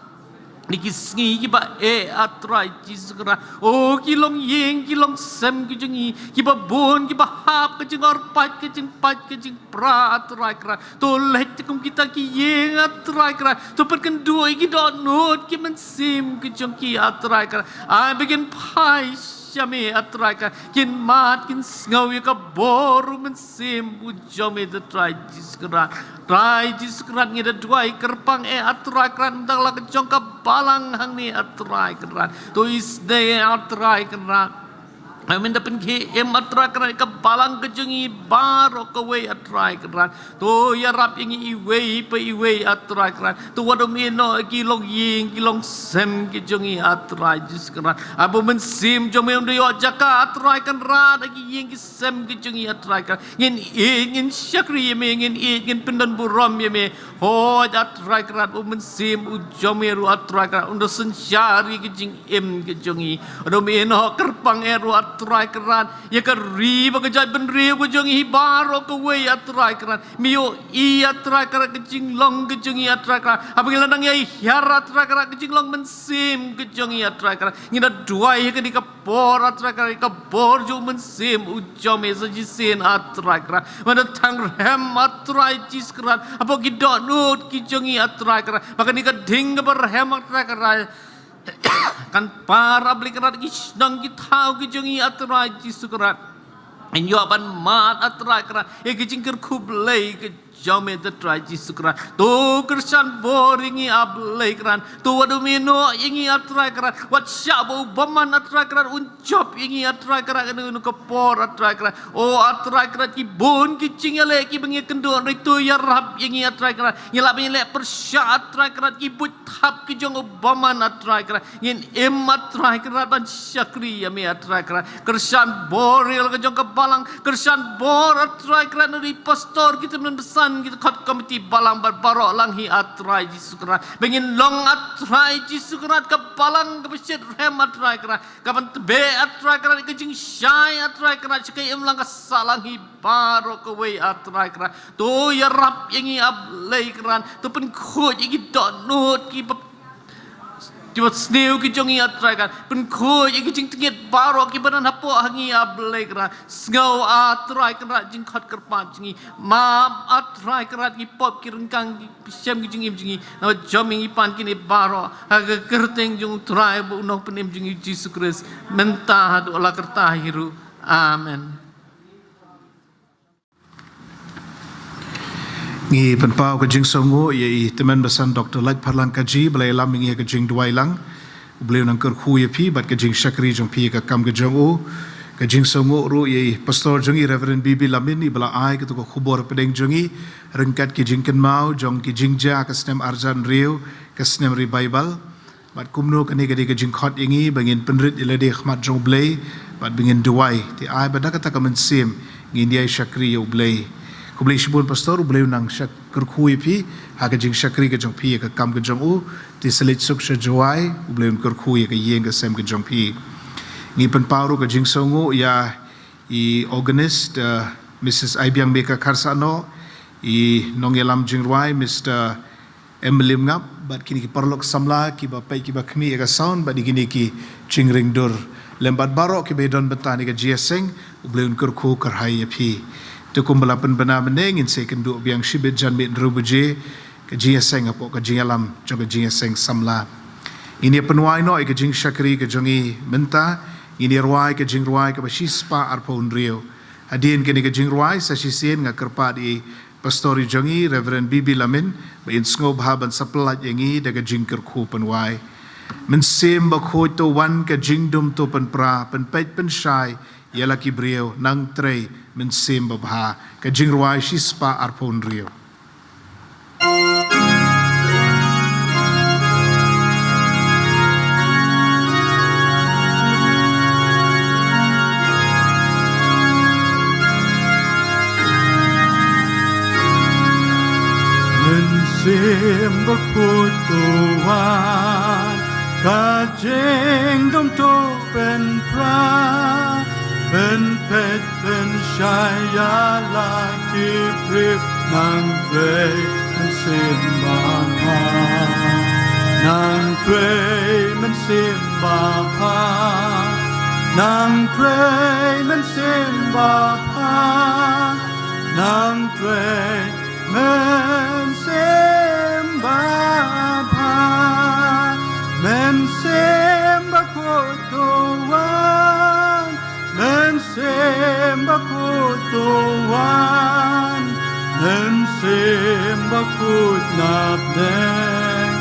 kine ki sngi kiba eh, A Trai Jisu Kynrad. O ki longïing, ki longsem ki jong ngi, kiba bun, kiba hap ka jingor pait, ka jingpait, ka jingpra, A Trai Kynrad. To leit te kum kita ki ïing, A Trai Kynrad. To pynkynduh ïa ki dohnud, ki mynsiem ki jong ki, A Trai Kynrad. Ai ba kin phai sha me, A Trai Kynrad, kin mad, kin sngew ïa ka bor u Mynsiem u jong me, te Trai Jisu Kynrad. Trai Jisu Kynrad, ngi da duwai kyrpang eh, A Trai Kynrad, mynta la ka jong ka balang hangne, A Trai Kynrad. To isynei, A Trai Kynrad. Ai men da pynkhie im, A Trai Kynrad, ka balang ka jong ngi baroh kawei, A Trai Kynrad. To ïarap ïa ngi iwei pa iwei, A Trai Kynrad. To wat ym ïehnoh ïa ki longïing, ki longsem ki jong ngi, A Trai Jisu Kynrad. Ai ba u Mynsiem jong me un da ïoh jaka, A Trai Kynrad, ha ki ïing ki sem ki jong ngi, A Trai Kynrad. Ngin ïeit, ngin shakri ïa me, ngin ïeit, ngin pyndonburom ïa me. Hooid, A Trai Kynrad, u Mynsiem u jong me ruh, A Trai Kynrad, un da synshar ïa ka jingim ka jong ngi. Wat ym ïehnoh, kyrpang eh ruh, A Trai Kynrad, ïa ka ri bad ka jaitbynriew ka jong ngi baroh kawei, A Trai Kynrad. Me ïohi, A Trai Kynrad, ka jinglong ka jong ngi, A Trai Kynrad, haba ngi la nang ïai hiar, A Trai Kynrad, ka jinglong mynsiem ka jong ngi, A Trai Kynrad. Ngi da duwai ha kane ka por, A Trai Kynrad, ka bor jong u Mynsiem u jong me sa shisien, A Trai Kynrad. Wat da thang rhem, A Trai Jisu Kynrad, hapoh ki dohnud ki jong ngi, A Trai Kynrad, ba kane ka ding kaba rhem, A Trai Kynrad, kan par, A Blei Kynrad, ki shnong ki thaw ki jong ngi, A Trai Jisu Kynrad. Ngin ïoh ban mad, A Trai Kynrad, ïa ki jingkyrkhu Blei ki jong me, te Trai Jisu Kynrad. To kyrshan bor ïa ngi, A Blei Kynrad. To wat ym ïehnoh ïa ngi, A Trai Kynrad. Wat shah ba u bymman, A Trai Kynrad, un jop ïa ngi, A Trai Kynrad, kane ka por, A Trai Kynrad. O A Trai Kynrad, ki bun ki jingïaleh kiba ngi ïakynduh, hynrei to ïarap ïa ngi, A Trai Kynrad. Ngi lah ban ïaleh pyrshah, A Trai Kynrad, ki buit thap ki jong u bymman, A Trai Kynrad. Ngin im, A Trai Kynrad, ban shakri ïa me, A Trai Kynrad. Kyrshan bor ïa la ka jong ka balang, kyrshan bor, A Trai Kynrad, na ki pastor, ki tymmen basan, ki dkhot komiti balang bad baroh lang hi, A Trai Jisu Kynrad. Ba ngin long, A Trai Jisu Kynrad, ka balang kaba shit rhem, A Trai Kynrad, kaban tbeh, A Trai Kynrad, ka jingshai, A Trai Kynrad, sha ka imlang ka sahlang hi baroh kawei, A Trai Kynrad. To ïarap ïa ngi, A Blei Kynrad. To pynkhuid ïa ki dohnud kiba, kiba sniew ki jong ngi, A Trai Kynrad. Pynkhuid ïa ki jingtngit baroh kiba don hapoh ha ngi, A Blei Kynrad. Sngew, A Trai Kynrad, jingkhot kyrpad jong ngi. Map, A Trai Kynrad, ki pop, ki ryngkang, ki pyrshah ki jingim jong ngi. Namar jong ngi pan kine baroh ha ka kyrteng jong U Trai bad U Nongpynim jong ngi, Jisu Khrist, mynta haduh la karta hi ruh. Amen. Ngi pynpaw ka jingsngewnguh ïa i tymmen basan Doctor Laitpharlang Kaji, ba la ïalam ïa ngi ha ka jingduwai lang. U Blei un nang kyrkhu ïa phi bad ka jingshakri jong phi ha ka kam ka jong u. Ka jingsngewnguh ruh ïa i pastor jong ngi, Reverend B B Lamin, i ba la ai kato ka khubor pdeng jong ngi ryngkat ki jingkynmaw jong ki jingjia ka snem arhajar hynriew, ka snem revival. Bad kumno kane ka dei ka jingkhot ïa ngi ba ngin pynrit ïa lade ha khmat jong U Blei bad ba ngin duwai. Te ai ba da kata ka mynsiem ngin ïai shakri ïa U Blei. Khublei shibun pastor, U Blei un nang shak-, kyrkhu ïa phi ha ka jingshakri ka jong phi ha ka kam ka jong u. Te sa leit suk sha Jowai, U Blei un kyrkhu ïa ka ïing ka sem ka jong phi. Ngi pynpaw ruh ka jingsngewnguh ïa i organist, uh, Missus Aibiangmeka Kharsahnoh, i nongïalam jingrwai, Mister M Lymngap, bad kine ki paralok samla kiba peit kiba khmih ïa ka sound, bad ïa kine ki jingringdur, lem bad baroh kiba ïadon bynta ne ka jingïaseng. U Blei un kyrkhu kyrhai ïa phi. Te kumba la pynbna mynne, ngin sa ïakynduh biang shibit janmiet hynriew baje, ka jingïaseng hapoh ka jingïalam jong ka jingïaseng samla. Ngin ïa pynwai noh ïa ka jingshakri ka jong ngi mynta Ngin ïa rwai ka jingrwai kaba shispah arphew hynriew. Hadien kane ka jingrwai sa shisien nga kyrpad ïa i Pastor i jong ngi, Reverend B B Lamin, ba in sngewbha ban sa pyllait ïa ngi da ka jingkyrkhu pynwai. Mynsiem Bakhuid to wan ka jingdum to pynpra, pynpeit pynshai ïa la ki briew, nang trei Mynsiem Babha. Ka jingrwai shispah arphew hynriew. Mynsiem Bakhuid to wan, ka jingdum to pynpra, pynpeit pynshai ïa la ki briew, nang trei Mynsiem Babha, nang trei Mynsiem Babha, nang trei Mynsiem Babha, nang trei Mynsiem Babha. Mynsiem Bakhuid to wan, Mynsiem Bakhuid to wan, Mynsiem Bakhuid na pdeng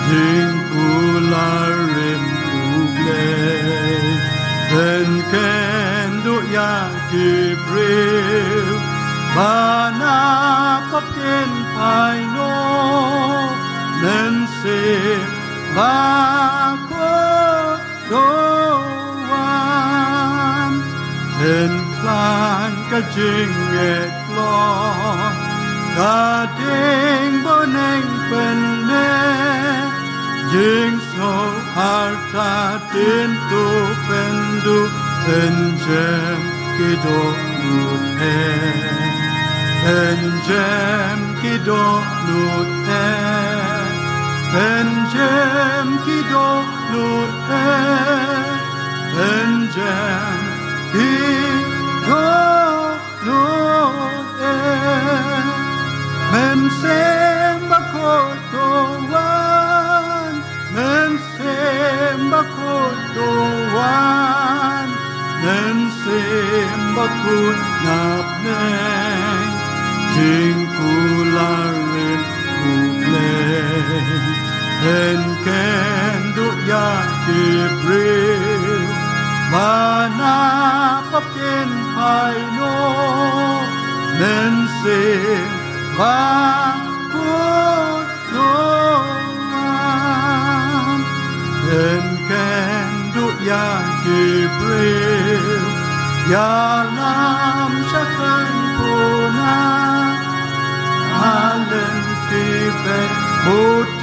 jingkular rim U Blei. Pynkhynduh ïa ki briew ba na pop kin phai noh. Mynsiem Bakhuid to wan, pynkhlaiñ ka jingïaid lok, ka ding bneng pyneh, jingsngew artatien to pynduh, pynjem ki dohnud eh, pynjem ki dohnud eh, pynjem ki dohnud eh, pynjem ki doh nud eh. Mynsiem Bakhuid to wan, Mynsiem Bakhuid to wan, Mynsiem Bakhuid na pdeng jingkular rim U Blei. Pynkhynduh ïa ki briew ba na pop kin phai noh. Mynsiem Bakhuid to wan, pynkhynduh ïa ki briew, ïalam sha khaiñ puna, ha lynti bad bud,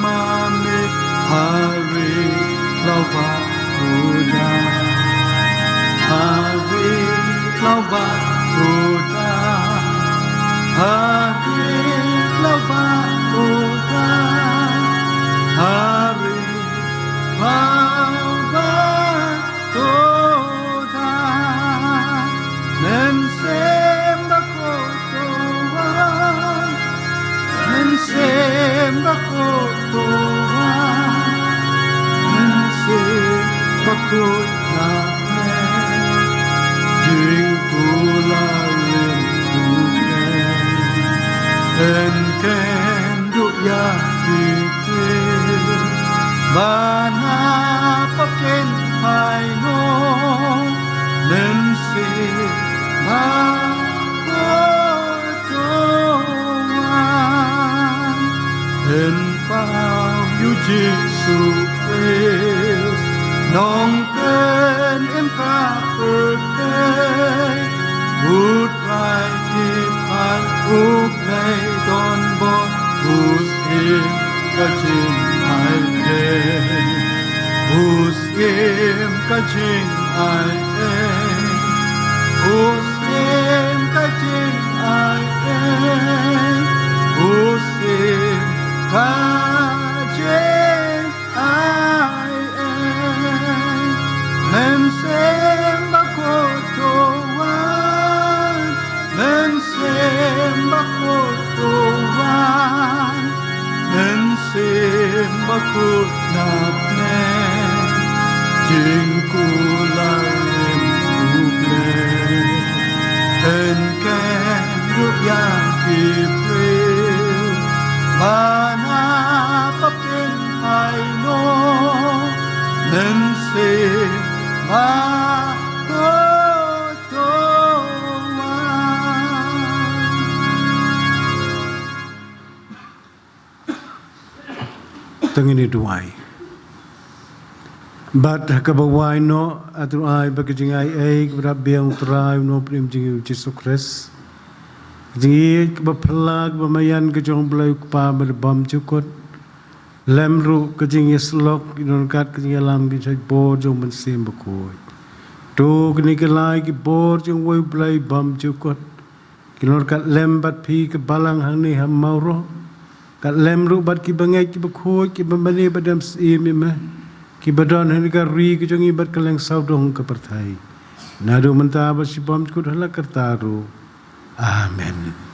ma mih ha ri khlaw bad khuda, ha ri khlaw bad khuda, ha ri khlaw bad khuda, ha ri khlaw bad khuda. Mynsiem Bakhuid to wan, Mynsiem Bakhuid to wan, Mynsiem Bakhuid na pdeng jingkular rim U Blei. Pynkhynduh ïa ki briew ba na pop kin phai noh. Mynsiem Bakhuid to wan, pynpaw ïa U Jisu Khrist, Nongpynim ka pyrthei. U Trai ki phai, U Blei don bor, u siem ka jingai keiñ, u siem ka jingai keiñ, u siem ka jingai keiñ, u siem ka jingai keiñ. Mynsiem Bakhuid to wan, Mynsiem Bakhuid to wan, Mynsiem Bakhuid na pdeng jingkular Ah, oh, oh, ah. To ngin ïa duwai. Bad ha kaba wai noh, nga duwai ba ka jingaiei kaba dap biang u Trai u Nongpynim jong ngi u Jisu Khrist, ka jingïeit kaba phylla kaba maïan ka jong U Blei U Kpa ba la bymjukut, lem ruh ka jingïasyllok, ïa nonkat ka jingïalam, ka jingïalam bor jong U Mynsiem Bakhuid. To kine ki lai ki bor jong uwei U Blei bymjukut ki nonkat lem bad phi ka balang hangne ha Mawroh, kat lem ruh bad ki bangeit ki bakhuid, ki bamane bad dem syiem ïa me, ki badon ha kane ka ri ka jong ngi bad kylleng sawdong ka pyrthei, naduh mynta bad shibymjukut ha la karta ruh. Amen.